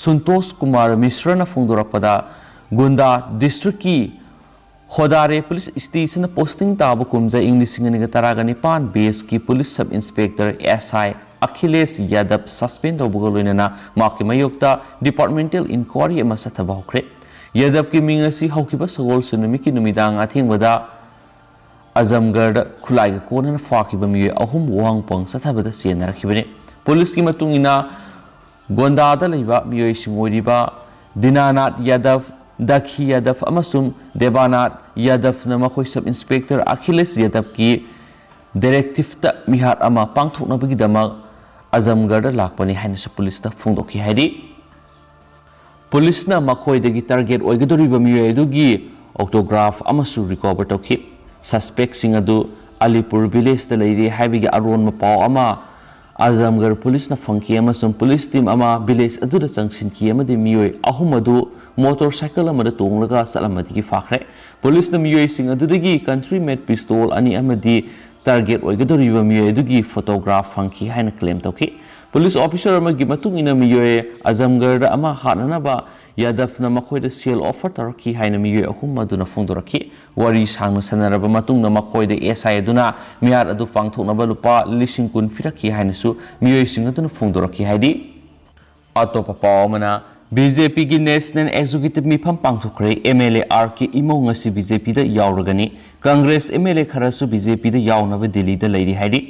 ꯁꯨꯟꯇꯣꯁ ꯀꯨꯃꯥꯔ ꯃꯤꯁ꯭ꯔꯅ ꯐꯣꯡꯗꯣꯔꯛꯄꯗ, ꯒꯣꯟꯗꯥ ꯗꯤꯁꯇ꯭ꯔꯤꯛꯀꯤ ꯍꯣꯗꯥꯔꯦ ꯄꯨꯂꯤꯁ ꯁ꯭ꯇꯦꯁꯟꯗ ꯄꯣꯁꯇꯤꯡ ꯇꯥꯕ ꯀꯨꯝꯖꯥ ꯏꯪ ꯂꯤꯁꯤꯡ ꯑꯅꯤꯒ ꯇꯔꯥꯒ ꯅꯤꯄꯥꯟ ꯕꯦꯁꯀꯤ ꯄꯨꯂꯤꯁ ꯁꯕ ꯏꯟꯁꯄꯦꯛꯇꯔ ꯑꯦꯁ ꯑꯥꯏ ꯑꯈꯤꯂꯦꯁ ꯌꯥꯗꯕ ꯁꯁꯄꯦꯟ ꯇꯧꯕꯒ ꯂꯣꯏꯅꯅ ꯃꯍꯥꯛꯀꯤ ꯃꯥꯌꯣꯛꯇ ꯗꯤꯄꯥꯔꯠꯃꯦꯟꯇꯦꯜ ꯏꯟꯀ꯭ꯋꯥꯔꯤ ꯑꯃ ꯆꯠꯊꯕ ꯍꯧꯈ꯭ꯔꯦ꯫ ꯌꯥꯗꯕꯀꯤ ꯃꯤꯡ ꯑꯁꯤ ꯍꯧꯈꯤꯕ ꯁꯒꯣꯜꯁꯦꯟ ꯅꯨꯃꯤꯠꯀꯤ ꯅꯨꯃꯤꯗꯥꯡ ꯑꯊꯦꯡꯕꯗ ꯑꯖꯝꯒꯔꯗ ꯈꯨꯠꯂꯥꯏꯒ ꯀꯣꯟꯅꯅ ꯐꯥꯈꯤꯕ ꯃꯤꯑꯣꯏ ꯑꯍꯨꯝ ꯋꯥꯍꯪ ꯄꯥꯎꯍꯪ ꯆꯠꯊꯕꯗ ꯆꯦꯟꯅꯔꯛꯈꯤꯕꯅꯤ꯫ ꯄꯨꯂꯤꯁꯀꯤ ꯃꯇꯨꯡ ꯏꯟꯅ, ꯒꯣꯟꯗꯥꯗ ꯂꯩꯕ ꯃꯤꯑꯣꯏꯁꯤꯡ ꯑꯣꯏꯔꯤꯕ ꯗꯤꯅꯥꯅꯥꯊ ꯌꯥꯗꯕ, ꯗꯈꯤ ꯌꯥꯗꯕ ꯑꯃꯁꯨꯡ ꯗꯦꯕꯥꯅꯥꯊ ꯌꯥꯗꯕꯅ ꯃꯈꯣꯏ ꯁꯕ ꯏꯟꯁꯄꯦꯛꯇꯔ ꯑꯈꯤꯂꯦꯁ ꯌꯥꯗꯕꯀꯤ ꯗꯤꯔꯦꯛꯇꯤꯚꯇ ꯃꯤꯍꯥꯠ ꯑꯃ ꯄꯥꯡꯊꯣꯛꯅꯕꯒꯤꯗꯃꯛ ꯑꯖꯝꯒꯔꯗ ꯂꯥꯛꯄꯅꯤ ꯍꯥꯏꯅꯁꯨ ꯄꯨꯂꯤꯁꯇ ꯐꯣꯡꯗꯣꯛꯈꯤ ꯍꯥꯏꯔꯤ꯫ ꯄꯨꯂꯤꯁꯅ ꯃꯈꯣꯏꯗꯒꯤ ꯇꯥꯔꯒꯦꯠ ꯑꯣꯏꯒꯗꯧꯔꯤꯕ ꯃꯤꯑꯣꯏ ꯑꯗꯨꯒꯤ ꯑꯣꯇꯣꯒ꯭ꯔꯥꯐ ꯑꯃꯁꯨ ꯔꯤꯀꯣꯚꯔ ꯇꯧꯈꯤ꯫ ꯁꯁꯄꯦꯛꯁꯤꯡ ꯑꯗꯨ ꯑꯂꯤꯄꯨꯔ ꯚꯤꯂꯦꯖꯇ ꯂꯩꯔꯤ ꯍꯥꯏꯕꯒꯤ ꯑꯔꯣꯟꯕ ꯄꯥꯎ ꯑꯃ ꯑꯖꯝꯒꯔ ꯄꯨꯂꯤꯁꯅ ꯐꯪꯈꯤ ꯑꯃꯁꯨꯡ ꯄꯨꯂꯤꯁ ꯇꯤꯝ ꯑꯃ ꯚꯤꯂꯦꯖ ꯑꯗꯨꯗ ꯆꯪꯁꯤꯟꯈꯤ ꯑꯃꯗꯤ ꯃꯤꯑꯣꯏ ꯑꯍꯨꯝ ꯑꯗꯨ ꯃꯣꯇꯣꯔ ꯁꯥꯏꯀꯜ ꯑꯃꯗ ꯇꯣꯡꯂꯒ ꯆꯠꯂꯝꯕꯗꯒꯤ ꯐꯥꯈ꯭ꯔꯦ꯫ ꯄꯨꯂꯤꯁꯅ ꯃꯤꯑꯣꯏꯁꯤꯡ ꯑꯗꯨꯗꯒꯤ ꯀꯟꯇ꯭ꯔꯤ ꯃꯦꯗ ꯄꯤꯁꯇꯣꯜ ꯑꯅꯤ ꯑꯃꯗꯤ ꯇꯥꯔꯒꯦꯠ ꯑꯣꯏꯒꯗꯧꯔꯤꯕ ꯃꯤꯑꯣꯏ ꯑꯗꯨꯒꯤ ꯐꯣꯇꯣꯒ꯭ꯔꯥꯐ ꯐꯪꯈꯤ ꯍꯥꯏꯅ ꯀ꯭ꯂꯦꯝ ꯇꯧꯈꯤ꯫ ꯄꯨꯂꯤꯁ ꯑꯣꯐꯤꯁꯔ ꯑꯃꯒꯤ ꯃꯇꯨꯡ ꯏꯟꯅ ꯃꯤꯑꯣꯏ ꯑꯖꯝꯒꯔꯗ ꯑꯃ ꯍꯥꯠꯅꯅꯕ ꯌꯥꯗꯕꯅ ꯃꯈꯣꯏꯗ ꯁꯦꯜ ꯑꯣꯐꯔ ꯇꯧꯔꯛꯈꯤ ꯍꯥꯏꯅ ꯃꯤꯑꯣꯏ ꯑꯍꯨꯝ ꯑꯗꯨꯅ ꯐꯣꯡꯗꯣꯔꯛꯈꯤ꯫ ꯋꯥꯔꯤ ꯁꯥꯡꯅ ꯁꯥꯟꯅꯔꯕ ꯃꯇꯨꯡꯗ ꯃꯈꯣꯏꯗ ꯑꯦꯁ ꯑꯥꯏ ꯑꯗꯨꯅ ꯃꯤꯍꯥꯠ ꯑꯗꯨ ꯄꯥꯡꯊꯣꯛꯅꯕ ꯂꯨꯄꯥ ꯂꯤꯁꯤꯡ ꯀꯨꯟ ꯄꯤꯔꯛꯈꯤ ꯍꯥꯏꯅꯁꯨ ꯃꯤꯑꯣꯏꯁꯤꯡ ꯑꯗꯨꯅ ꯐꯣꯡꯗꯣꯔꯛꯈꯤ ꯍꯥꯏꯔꯤ꯫ ꯑꯇꯣꯞꯄ ꯄꯥꯎ ꯑꯃꯅ, ꯕꯤ ꯖꯦ ꯄꯤꯒꯤ ꯅꯦꯁꯅꯦꯜ ꯑꯦꯛꯖꯤꯀ꯭ꯌꯨꯇꯤꯚ ꯃꯤꯐꯝ ꯄꯥꯡꯊꯣꯛꯈ꯭ꯔꯦ꯫ ꯑꯦꯝ ꯑꯦꯜ ꯑꯦ ꯑꯥꯔ ꯀꯦ ꯏꯃꯧ ꯉꯁꯤ ꯕꯤ ꯖꯦ ꯄꯤꯗ ꯌꯥꯎꯔꯒꯅꯤ꯫ ꯀꯪꯒ꯭ꯔꯦꯁ ꯑꯦꯝ ꯑꯦꯜ ꯑꯦ ꯈꯔꯁꯨ ꯕꯤ ꯖꯦ ꯄꯤꯗ ꯌꯥꯎꯅꯕ ꯗꯤꯜꯂꯤꯗ ꯂꯩꯔꯤ ꯍꯥꯏꯔꯤ꯫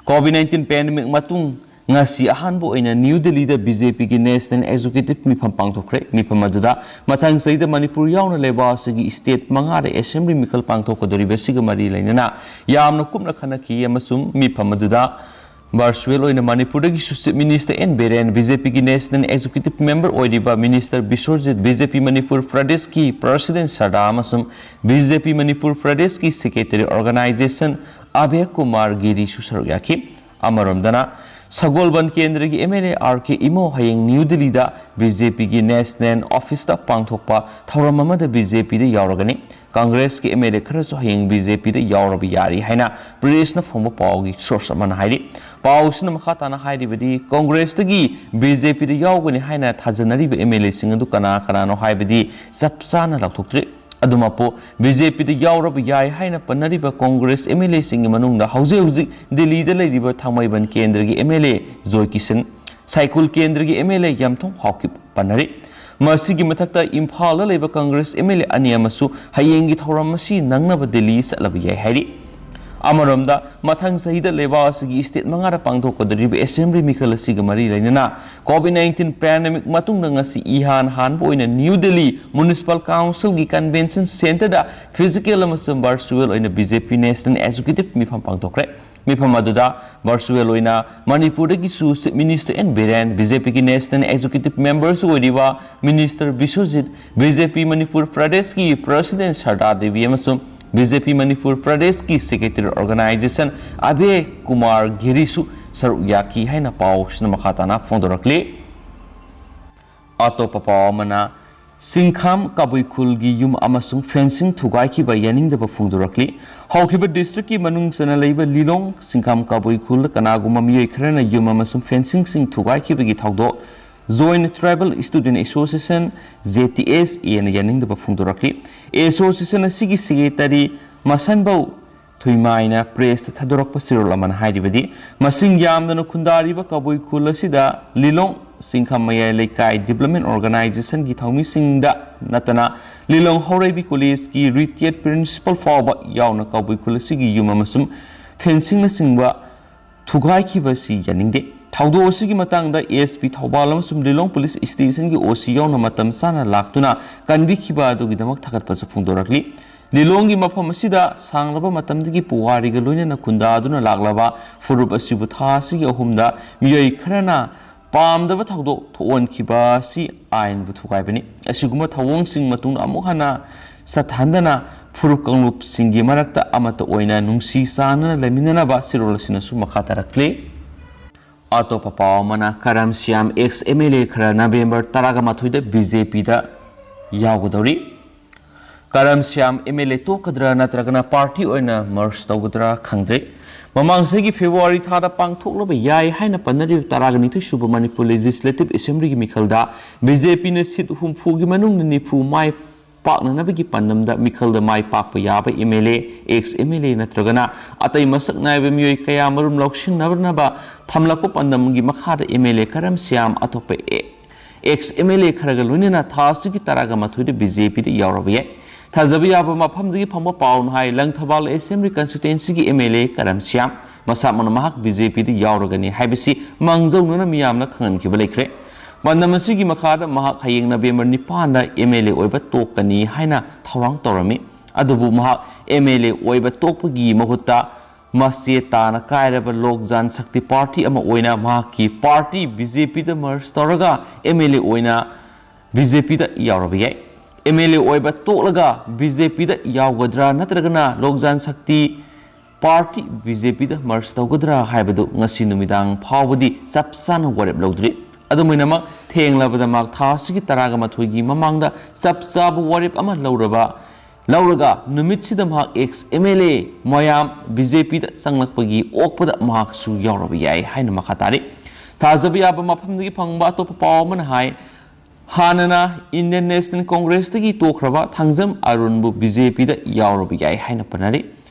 ꯀꯣꯚꯤꯗ ꯅꯥꯏꯟꯇꯤꯟ ꯄꯦꯟꯗꯦꯃꯤꯛ ꯃꯇꯨꯡ ꯉꯁꯤ ꯑꯍꯥꯟꯕ ꯑꯣꯏꯅ ꯅ꯭ꯌꯨ ꯗꯤꯜꯂꯤꯗ ꯕꯤ ꯖꯦ ꯄꯤꯒꯤ ꯅꯦꯁꯅꯦꯜ ꯑꯦꯛꯖꯤꯀ꯭ꯌꯨꯇꯤꯚ ꯃꯤꯐꯝ ꯄꯥꯡꯊꯣꯛꯈ꯭ꯔꯦ꯫ ꯃꯤꯐꯝ ꯑꯗꯨꯗ ꯃꯊꯪ ꯆꯍꯤꯗ ꯃꯅꯤꯄꯨꯔ ꯌꯥꯎꯅ ꯂꯩꯕꯥꯛ ꯑꯁꯤꯒꯤ ꯁ꯭ꯇꯦꯠ ꯃꯉꯥꯗ ꯑꯦꯁꯦꯝꯕ꯭ꯂꯤ ꯃꯤꯈꯜ ꯄꯥꯡꯊꯣꯛꯀꯗꯧꯔꯤꯕꯁꯤꯒ ꯃꯔꯤ ꯂꯩꯅꯅ ꯌꯥꯝꯅ ꯀꯨꯞꯅ ꯈꯟꯅꯈꯤ ꯑꯃꯁꯨꯡ ꯃꯤꯐꯝ ꯑꯗꯨꯗ ꯚꯔꯆꯨꯋꯦꯜ ꯑꯣꯏꯅ ꯃꯅꯤꯄꯨꯔꯗꯒꯤꯁꯨ chief minister N Biren, B J ꯄꯤꯒꯤ ꯅꯦꯁꯅꯦꯜ ꯑꯦꯛꯖꯤꯀ꯭ꯌꯨꯇꯤꯚ ꯃꯦꯝꯕꯔ ꯑꯣꯏꯔꯤꯕ minister Biswajit, B J P Manipur ꯄ꯭ꯔꯗꯦꯁꯀꯤ ꯄ꯭ꯔꯁꯤꯗꯦꯟ ꯁꯔꯗꯥ ꯑꯃꯁꯨꯡ ꯕꯤ ꯖꯦ ꯄꯤ ꯃꯅꯤꯄꯨꯔ ꯄ꯭ꯔꯗꯦꯁꯀꯤ ꯁꯦꯀ꯭ꯔꯦꯇꯔꯤ ꯑꯣꯔꯒꯅꯥꯏꯖꯦꯁꯟ ꯑꯚꯦ ꯀꯨꯃꯥꯔ ꯒꯤꯔꯤꯁꯨ ꯁꯔꯨꯛ ꯌꯥꯈꯤ꯫ ꯑꯃꯔꯣꯝꯗꯅ, ꯁꯒꯣꯜꯕꯟ ꯀꯦꯟꯗ꯭ꯔꯒꯤ M L A R K Imo ꯍꯌꯦꯡ ꯅ꯭ꯌꯨ ꯗꯤꯜꯂꯤꯗ ꯕꯤ ꯖꯦ ꯄꯤꯒꯤ ꯅꯦꯁꯅꯦꯜ ꯑꯣꯐꯤꯁꯇ ꯄꯥꯡꯊꯣꯛꯄ ꯊꯧꯔꯝ ꯑꯃꯗ ꯕꯤ ꯖꯦ ꯄꯤꯗ ꯌꯥꯎꯔꯒꯅꯤ꯫ ꯀꯪꯒ꯭ꯔꯦꯁꯀꯤ ꯑꯦꯝ ꯑꯦꯜ ꯑꯦ ꯈꯔꯁꯨ ꯍꯌꯦꯡ ꯕꯤ ꯖꯦ ꯄꯤꯗ ꯌꯥꯎꯔꯕ ꯌꯥꯔꯤ ꯍꯥꯏꯅ ꯄ꯭ꯔꯦꯁꯅ ꯐꯣꯡꯕ ꯄꯥꯎꯒꯤ ꯁꯣꯔꯁ ꯑꯃꯅ ꯍꯥꯏꯔꯤ꯫ ꯄꯥꯎꯁꯤꯅ ꯃꯈꯥ ꯇꯥꯅ ꯍꯥꯏꯔꯤꯕꯗꯤ, ꯀꯪꯒ꯭ꯔꯦꯁꯇꯒꯤ ꯕꯤ ꯖꯦ ꯄꯤꯗ ꯌꯥꯎꯒꯅꯤ ꯍꯥꯏꯅ ꯊꯥꯖꯅꯔꯤꯕ ꯑꯦꯝ ꯑꯦꯜ ꯑꯦꯁꯤꯡ ꯑꯗꯨ ꯀꯅꯥ ꯀꯅꯥꯅꯣ ꯍꯥꯏꯕꯗꯤ ꯆꯞ ꯆꯥꯅ ꯂꯥꯎꯊꯣꯛꯇ꯭ꯔꯤ꯫ ꯑꯗꯨꯃꯛꯄꯨ, ꯕꯤ ꯖꯦ ꯄꯤꯗ ꯌꯥꯎꯔꯕ ꯌꯥꯏ ꯍꯥꯏꯅ ꯄꯟꯅꯔꯤꯕ ꯀꯪꯒ꯭ꯔꯦꯁ ꯑꯦꯝ ꯑꯦꯜ ꯑꯦꯁꯤꯡꯒꯤ ꯃꯅꯨꯡꯗ ꯍꯧꯖꯤꯛ ꯍꯧꯖꯤꯛ ꯗꯤꯜꯂꯤꯗ ꯂꯩꯔꯤꯕ ꯊꯥꯡꯃꯩꯕꯟ ꯀꯦꯟꯗ꯭ꯔꯒꯤ ꯑꯦꯝ ꯑꯦꯜ ꯑꯦ ꯖꯣꯏ ꯀꯤꯁꯟ, ꯁꯥꯏꯀꯨꯜ ꯀꯦꯟꯗ꯭ꯔꯒꯤ ꯑꯦꯝ ꯑꯦꯜ ꯑꯦ ꯌꯥꯝꯊꯣꯡ ꯍꯥꯎꯀꯤꯞ ꯄꯟꯅꯔꯤ꯫ ꯃꯁꯤꯒꯤ ꯃꯊꯛꯇ ꯏꯝꯐꯥꯜꯗ ꯂꯩꯕ ꯀꯪꯒ꯭ꯔꯦꯁ ꯑꯦꯝ ꯑꯦꯜ ꯑꯦ ꯑꯅꯤ ꯑꯃꯁꯨ ꯍꯌꯦꯡꯒꯤ ꯊꯧꯔꯝ ꯑꯁꯤ ꯅꯪꯅꯕ ꯗꯤꯜꯂꯤ ꯆꯠꯂꯕ ꯌꯥꯏ ꯍꯥꯏꯔꯤ꯫ ꯑꯃꯔꯣꯝꯗ, ꯃꯊꯪ ꯆꯍꯤꯗ ꯂꯩꯕꯥꯛ ꯑꯁꯤꯒꯤ ꯁ꯭ꯇꯦꯠ ꯃꯉꯥꯗ ꯄꯥꯡꯊꯣꯛꯀꯗꯧꯔꯤꯕ ꯑꯦꯁꯦꯝꯕ꯭ꯂꯤ ꯃꯤꯈꯜ ꯑꯁꯤꯒ ꯃꯔꯤ ꯂꯩꯅꯅ ꯀꯣꯚꯤꯗ ꯅꯥꯏꯟꯇꯤꯟ ꯄꯦꯟꯗꯦꯃꯤꯛ ꯃꯇꯨꯡꯗ ꯉꯁꯤ ꯏꯍꯥꯟ ꯍꯥꯟꯕ ꯑꯣꯏꯅ ꯅ꯭ꯌꯨ ꯗꯤꯜꯂꯤ ꯃ꯭ꯌꯨꯅꯤꯁꯤꯄꯥꯜ ꯀꯥꯎꯟꯁꯤꯜꯒꯤ ꯀꯟꯚꯦꯟꯁꯟ ꯁꯦꯟꯇꯔꯗ ꯐꯤꯖꯤꯀꯦꯜ ꯑꯃꯁꯨꯡ ꯚꯔꯆꯨꯋꯦꯜ ꯑꯣꯏꯅ B J P national executive ꯃꯤꯐꯝ ꯄꯥꯡꯊꯣꯛꯈ꯭ꯔꯦ꯫ ꯃꯤꯐꯝ ꯑꯗꯨꯗ ꯚꯔꯆꯨꯋꯦꯜ ꯑꯣꯏꯅ ꯃꯅꯤꯄꯨꯔꯗꯒꯤꯁꯨ chief minister N Biren, B J ꯄꯤꯒꯤ ꯅꯦꯁꯅꯦꯜ ꯑꯦꯛꯖꯤꯀ꯭ꯌꯨꯇꯤꯚ ꯃꯦꯝꯕꯔꯁꯨ ꯑꯣꯏꯔꯤꯕ minister Biswajit, B J P Manipur ꯄ꯭ꯔꯗꯦꯁꯀꯤ ꯄ꯭ꯔꯁꯤꯗꯦꯟ ꯁꯔꯗꯥ ꯗꯦꯕꯤ ꯑꯃꯁꯨꯡ ꯕꯤ ꯖꯦ ꯄꯤ ꯃꯅꯤꯄꯨꯔ ꯄ꯭ꯔꯗꯦꯁꯀꯤ ꯁꯦꯀ꯭ꯔꯦꯇꯔꯤ ꯑꯣꯔꯒꯅꯥꯏꯖꯦꯁꯟ ꯑꯚꯦ ꯀꯨꯃꯥꯔ ꯒꯤꯔꯤꯁꯨ ꯁꯔꯨꯛ ꯌꯥꯈꯤ ꯍꯥꯏꯅ ꯄꯥꯎꯁꯤꯅ ꯃꯈꯥ ꯇꯥꯅ ꯐꯣꯡꯗꯣꯔꯛꯂꯤ꯫ ꯑꯇꯣꯞꯄ ꯄꯥꯎ ꯑꯃꯅ, ꯁꯤꯡꯈꯥꯝ ꯀꯕꯨꯏ ꯈꯨꯜꯒꯤ ꯌꯨꯝ ꯑꯃꯁꯨꯡ ꯐꯦꯟꯁꯤꯡ ꯊꯨꯒꯥꯏꯈꯤꯕ ꯌꯥꯅꯤꯡꯗꯕ ꯐꯣꯡꯗꯣꯔꯛꯂꯤ꯫ ꯍꯧꯈꯤꯕ ꯗꯤꯁꯇ꯭ꯔꯤꯛꯀꯤ ꯃꯅꯨꯡ ꯆꯟꯅ ꯂꯩꯕ ꯂꯤꯂꯣꯡ ꯁꯤꯡꯈꯥꯝ ꯀꯕꯨꯏ ꯈꯨꯜꯗ ꯀꯅꯥꯒꯨꯝꯕ ꯃꯤꯑꯣꯏ ꯈꯔꯅ ꯌꯨꯝ ꯑꯃꯁꯨꯡ ꯐꯦꯟꯁꯤꯡꯁꯤꯡ ꯊꯨꯒꯥꯏꯈꯤꯕꯒꯤ ꯊꯧꯗꯣꯛ Joint Tribal Student Association, J T S A ꯅ ꯌꯥꯅꯤꯡꯗꯕ ꯐꯣꯡꯗꯣꯔꯛꯂꯤ꯫ ꯑꯦꯁꯣꯁꯤꯌꯦꯁꯟ ꯑꯁꯤꯒꯤ ꯁꯦꯀ꯭ꯔꯦꯇꯔꯤ ꯃꯁꯟꯕꯧ ꯊꯨꯏꯃꯥꯏꯅ ꯄ꯭ꯔꯦꯁꯇ ꯊꯥꯗꯣꯔꯛꯄ ꯆꯦꯔꯣꯜ ꯑꯃꯅ ꯍꯥꯏꯔꯤꯕꯗꯤ, ꯃꯁꯤꯡ ꯌꯥꯝꯗꯅ ꯈꯨꯟꯗꯥꯔꯤꯕ ꯀꯕꯨꯏ ꯈꯨꯜ ꯑꯁꯤꯗ ꯂꯤꯂꯣꯡ ꯁꯤꯡꯈꯥꯝ ꯃꯌꯥꯏ ꯂꯩꯀꯥꯏ ꯗꯤꯕ꯭ꯂꯞꯃꯦꯟ ꯑꯣꯔꯒꯅꯥꯏꯖꯦꯁꯟꯒꯤ ꯊꯧꯃꯤꯁꯤꯡꯗ ꯅꯠꯇꯅ ꯂꯤꯂꯣꯡ ꯍꯧꯔꯩꯕꯤ ꯀꯣꯂꯦꯖꯀꯤ ꯔꯤꯇꯥꯌꯔ ꯄ꯭ꯔꯤꯟꯁꯤꯄꯥꯜ ꯐꯥꯎꯕ ꯌꯥꯎꯅ ꯀꯕꯨꯏ ꯈꯨꯜ ꯑꯁꯤꯒꯤ ꯌꯨꯝ ꯑꯃꯁꯨꯡ ꯐꯦꯟꯁꯤꯡꯅꯆꯤꯡꯕ ꯊꯨꯒꯥꯏꯈꯤꯕꯁꯤ ꯌꯥꯅꯤꯡꯗꯦ꯫ ꯊꯧꯗꯣꯛ ꯑꯁꯤꯒꯤ ꯃꯇꯥꯡꯗ S P ꯊꯧꯕꯥꯜ ꯑꯃꯁꯨꯡ ꯂꯤꯂꯣꯡ ꯄꯨꯂꯤꯁ ꯁ꯭ꯇꯦꯁꯟꯒꯤ O C ꯌꯥꯎꯅ ꯃꯇꯝ ꯆꯥꯅ ꯂꯥꯛꯇꯨꯅ ꯀꯟꯕꯤꯈꯤꯕ ꯑꯗꯨꯒꯤꯗꯃꯛ ꯊꯥꯒꯠꯄꯁꯨ ꯐꯣꯡꯗꯣꯔꯛꯂꯤ꯫ ꯂꯤꯂꯣꯡꯒꯤ ꯃꯐꯝ ꯑꯁꯤꯗ ꯁꯥꯡꯂꯕ ꯃꯇꯝꯗꯒꯤ ꯄꯨꯋꯥꯔꯤꯒ ꯂꯣꯏꯅꯅ ꯈꯨꯟꯗꯥꯗꯨꯅ ꯂꯥꯛꯂꯕ ꯐꯨꯔꯨꯞ ꯑꯁꯤꯕꯨ ꯊꯥ ꯑꯁꯤꯒꯤ ꯑꯍꯨꯝꯗ ꯃꯤꯑꯣꯏ ꯈꯔꯅ ꯄꯥꯝꯗꯕ ꯊꯧꯗꯣꯛ ꯊꯣꯛꯍꯟꯈꯤꯕ ꯑꯁꯤ ꯑꯥꯏꯟꯕꯨ ꯊꯨꯒꯥꯏꯕꯅꯤ꯫ ꯑꯁꯤꯒꯨꯝꯕ ꯊꯧꯑꯣꯡꯁꯤꯡ ꯃꯇꯨꯡꯗ ꯑꯃꯨꯛ ꯍꯟꯅ ꯆꯠꯊꯍꯟꯗꯅ ꯐꯨꯔꯨꯞ ꯀꯥꯡꯂꯨꯞꯁꯤꯡꯒꯤ ꯃꯔꯛꯇ ꯑꯃꯠꯇ ꯑꯣꯏꯅ ꯅꯨꯡꯁꯤ ꯆꯥꯟꯅꯅ ꯂꯩꯃꯤꯟꯅꯅꯕ ꯆꯦꯔꯣꯜ ꯑꯁꯤꯅꯁꯨ ꯃꯈꯥ ꯇꯥꯔꯛꯂꯤ꯫ ꯑꯇꯣꯞꯄ ꯄꯥꯎ ꯑꯃꯅ, ꯀꯔꯝ Shyam ex M L A ꯈꯔ ꯅꯕꯦꯝꯕꯔ ꯇꯔꯥꯒ ꯃꯥꯊꯣꯏꯗ B J P ꯗ ꯌꯥꯎꯒꯗꯧꯔꯤ꯫ ꯀꯔꯝ ꯁ꯭ꯌꯥꯝ M L A ꯇꯣꯛꯀꯗ꯭ꯔꯥ ꯅꯠꯇ꯭ꯔꯒꯅ ꯄꯥꯔꯇꯤ ꯑꯣꯏꯅ ꯃꯔꯖ ꯇꯧꯒꯗ꯭ꯔꯥ ꯈꯪꯗ꯭ꯔꯦ꯫ ꯃꯃꯥꯡ ꯆꯍꯤꯒꯤ ꯐꯦꯕ꯭ꯔꯨꯋꯥꯔꯤ ꯊꯥꯗ ꯄꯥꯡꯊꯣꯛꯂꯕ ꯌꯥꯏ ꯍꯥꯏꯅ ꯄꯟꯅꯔꯤꯕ ꯇꯔꯥꯒ ꯅꯤꯊꯣꯏ ꯁꯨꯕ ꯃꯅꯤꯄꯨꯔ ꯂꯦꯖꯤꯁꯂꯦꯇꯤꯚ ꯑꯦꯁꯦꯝꯕ꯭ꯂꯤꯒꯤ ꯃꯤꯈꯜꯗ B J P ꯅ ꯁꯤꯠ ꯍꯨꯝꯐꯨꯒꯤ ꯃꯅꯨꯡꯗ ꯅꯤꯐꯨ ꯃꯥꯏ ꯄꯥꯛꯅꯅꯕꯒꯤ ꯄꯥꯟꯗꯝꯗ ꯃꯤꯈꯜꯗ ꯃꯥꯏ ꯄꯥꯛꯄ ꯌꯥꯕ M L A, ex M L A ꯅꯠꯇ꯭ꯔꯒꯅ ꯑꯇꯩ ꯃꯁꯛ ꯅꯥꯏꯕ ꯃꯤꯑꯣꯏ ꯀꯌꯥ ꯃꯔꯨꯝ ꯂꯧꯁꯤꯟꯅꯅꯕ ꯊꯝꯂꯛꯄ ꯄꯥꯟꯗꯝꯒꯤ ꯃꯈꯥꯗ M L A ꯀꯔꯝ ꯁ꯭ꯌꯥꯝ ꯑꯇꯣꯞꯄ ex M L A ꯈꯔꯒ ꯂꯣꯏꯅꯅ ꯊꯥ ꯑꯁꯤꯒꯤ ꯇꯔꯥꯒ ꯃꯥꯊꯣꯏꯗ B J P ꯗ ꯌꯥꯎꯔꯕ ꯌꯥꯏ꯫ ꯊꯥꯖꯕ ꯌꯥꯕ ꯃꯐꯝꯗꯒꯤ ꯐꯪꯕ ꯄꯥꯎꯅ ꯍꯥꯏ, ꯂꯪꯊꯕꯥꯜ ꯑꯦꯁꯦꯝꯕ꯭ꯂꯤ ꯀꯟꯁꯇꯤꯇ꯭ꯋꯦꯟꯁꯤꯒꯤ M L A ꯀꯔꯝ ꯁ꯭ꯌꯥꯝ ꯃꯁꯥꯃꯛꯅ ꯃꯍꯥꯛ B J P ꯗ ꯌꯥꯎꯔꯒꯅꯤ ꯍꯥꯏꯕꯁꯤ ꯃꯥꯡꯖꯧꯅꯅ ꯃꯤꯌꯥꯝꯅ ꯈꯪꯍꯟꯈꯤꯕ ꯂꯩꯈ꯭ꯔꯦ꯫ ꯄꯥꯟꯗꯝ ꯑꯁꯤꯒꯤ ꯃꯈꯥꯗ ꯃꯍꯥꯛ ꯍꯌꯦꯡ ꯅꯕꯦꯝꯕꯔ ꯅꯤꯄꯥꯟꯗ M L A ꯑꯣꯏꯕ ꯇꯣꯛꯀꯅꯤ ꯍꯥꯏꯅ ꯊꯧꯔꯥꯡ ꯇꯧꯔꯝꯃꯤ꯫ ꯑꯗꯨꯕꯨ ꯃꯍꯥꯛ M L A ꯑꯣꯏꯕ ꯇꯣꯛꯄꯒꯤ ꯃꯍꯨꯠꯇ ꯃꯆꯦ ꯇꯥꯅ ꯀꯥꯏꯔꯕ ꯂꯣꯛ ꯖꯟ ꯁꯛꯇꯤ ꯄꯥꯔꯇꯤ ꯑꯃ ꯑꯣꯏꯅ ꯃꯍꯥꯛꯀꯤ ꯄꯥꯔꯇꯤ B J P ꯗ ꯃꯔꯖ ꯇꯧꯔꯒ M L A ꯑꯣꯏꯅ B J P ꯗ ꯌꯥꯎꯔꯕ ꯌꯥꯏ꯫ M L A ꯑꯣꯏꯕ ꯇꯣꯛꯂꯒ B J P ꯗ ꯌꯥꯎꯒꯗ꯭ꯔꯥ ꯅꯠꯇ꯭ꯔꯒꯅ ꯂꯣꯛ ꯖꯟ ꯁꯛꯇꯤ ꯄꯥꯔꯇꯤ B J P ꯗ ꯃꯔꯖ ꯇꯧꯒꯗ꯭ꯔꯥ ꯍꯥꯏꯕꯗꯨ ꯉꯁꯤ ꯅꯨꯃꯤꯗꯥꯡ ꯐꯥꯎꯕꯗꯤ ꯆꯞ ꯆꯥꯅ ꯋꯥꯔꯦꯞ ꯂꯧꯗ꯭ꯔꯤ꯫ ꯑꯗꯨꯝ ꯑꯣꯏꯅꯃꯛ, ꯊꯦꯡꯂꯕꯗ ꯃꯍꯥꯛ ꯊꯥ ꯑꯁꯤꯒꯤ ꯇꯔꯥꯒ ꯃꯥꯊꯣꯏꯒꯤ ꯃꯃꯥꯡꯗ ꯆꯞ ꯆꯥꯕ ꯋꯥꯔꯦꯞ ꯑꯃ ꯂꯧꯔꯕ ꯂꯧꯔꯒ ꯅꯨꯃꯤꯠꯁꯤꯗ ꯃꯍꯥꯛ ex M L A ꯃꯌꯥꯝ B J P ꯗ ꯆꯪꯂꯛꯄꯒꯤ ꯑꯣꯛꯄꯗ ꯃꯍꯥꯛꯁꯨ ꯌꯥꯎꯔꯕ ꯌꯥꯏ ꯍꯥꯏꯅ ꯃꯈꯥ ꯇꯥꯔꯤ꯫ ꯊꯥꯖꯕ ꯌꯥꯕ ꯃꯐꯝꯗꯒꯤ ꯐꯪꯕ ꯑꯇꯣꯞꯄ ꯄꯥꯎ ꯑꯃꯅ ꯍꯥꯏ, ꯍꯥꯟꯅꯅ Indian National Congress ꯇꯒꯤ ꯇꯣꯛꯈ꯭ꯔꯕ ꯊꯥꯡꯖꯝ ꯑꯔꯨꯟꯕꯨ B J P ꯗ ꯌꯥꯎꯔꯕ ꯌꯥꯏ ꯍꯥꯏꯅ ꯄꯟꯅꯔꯤ꯫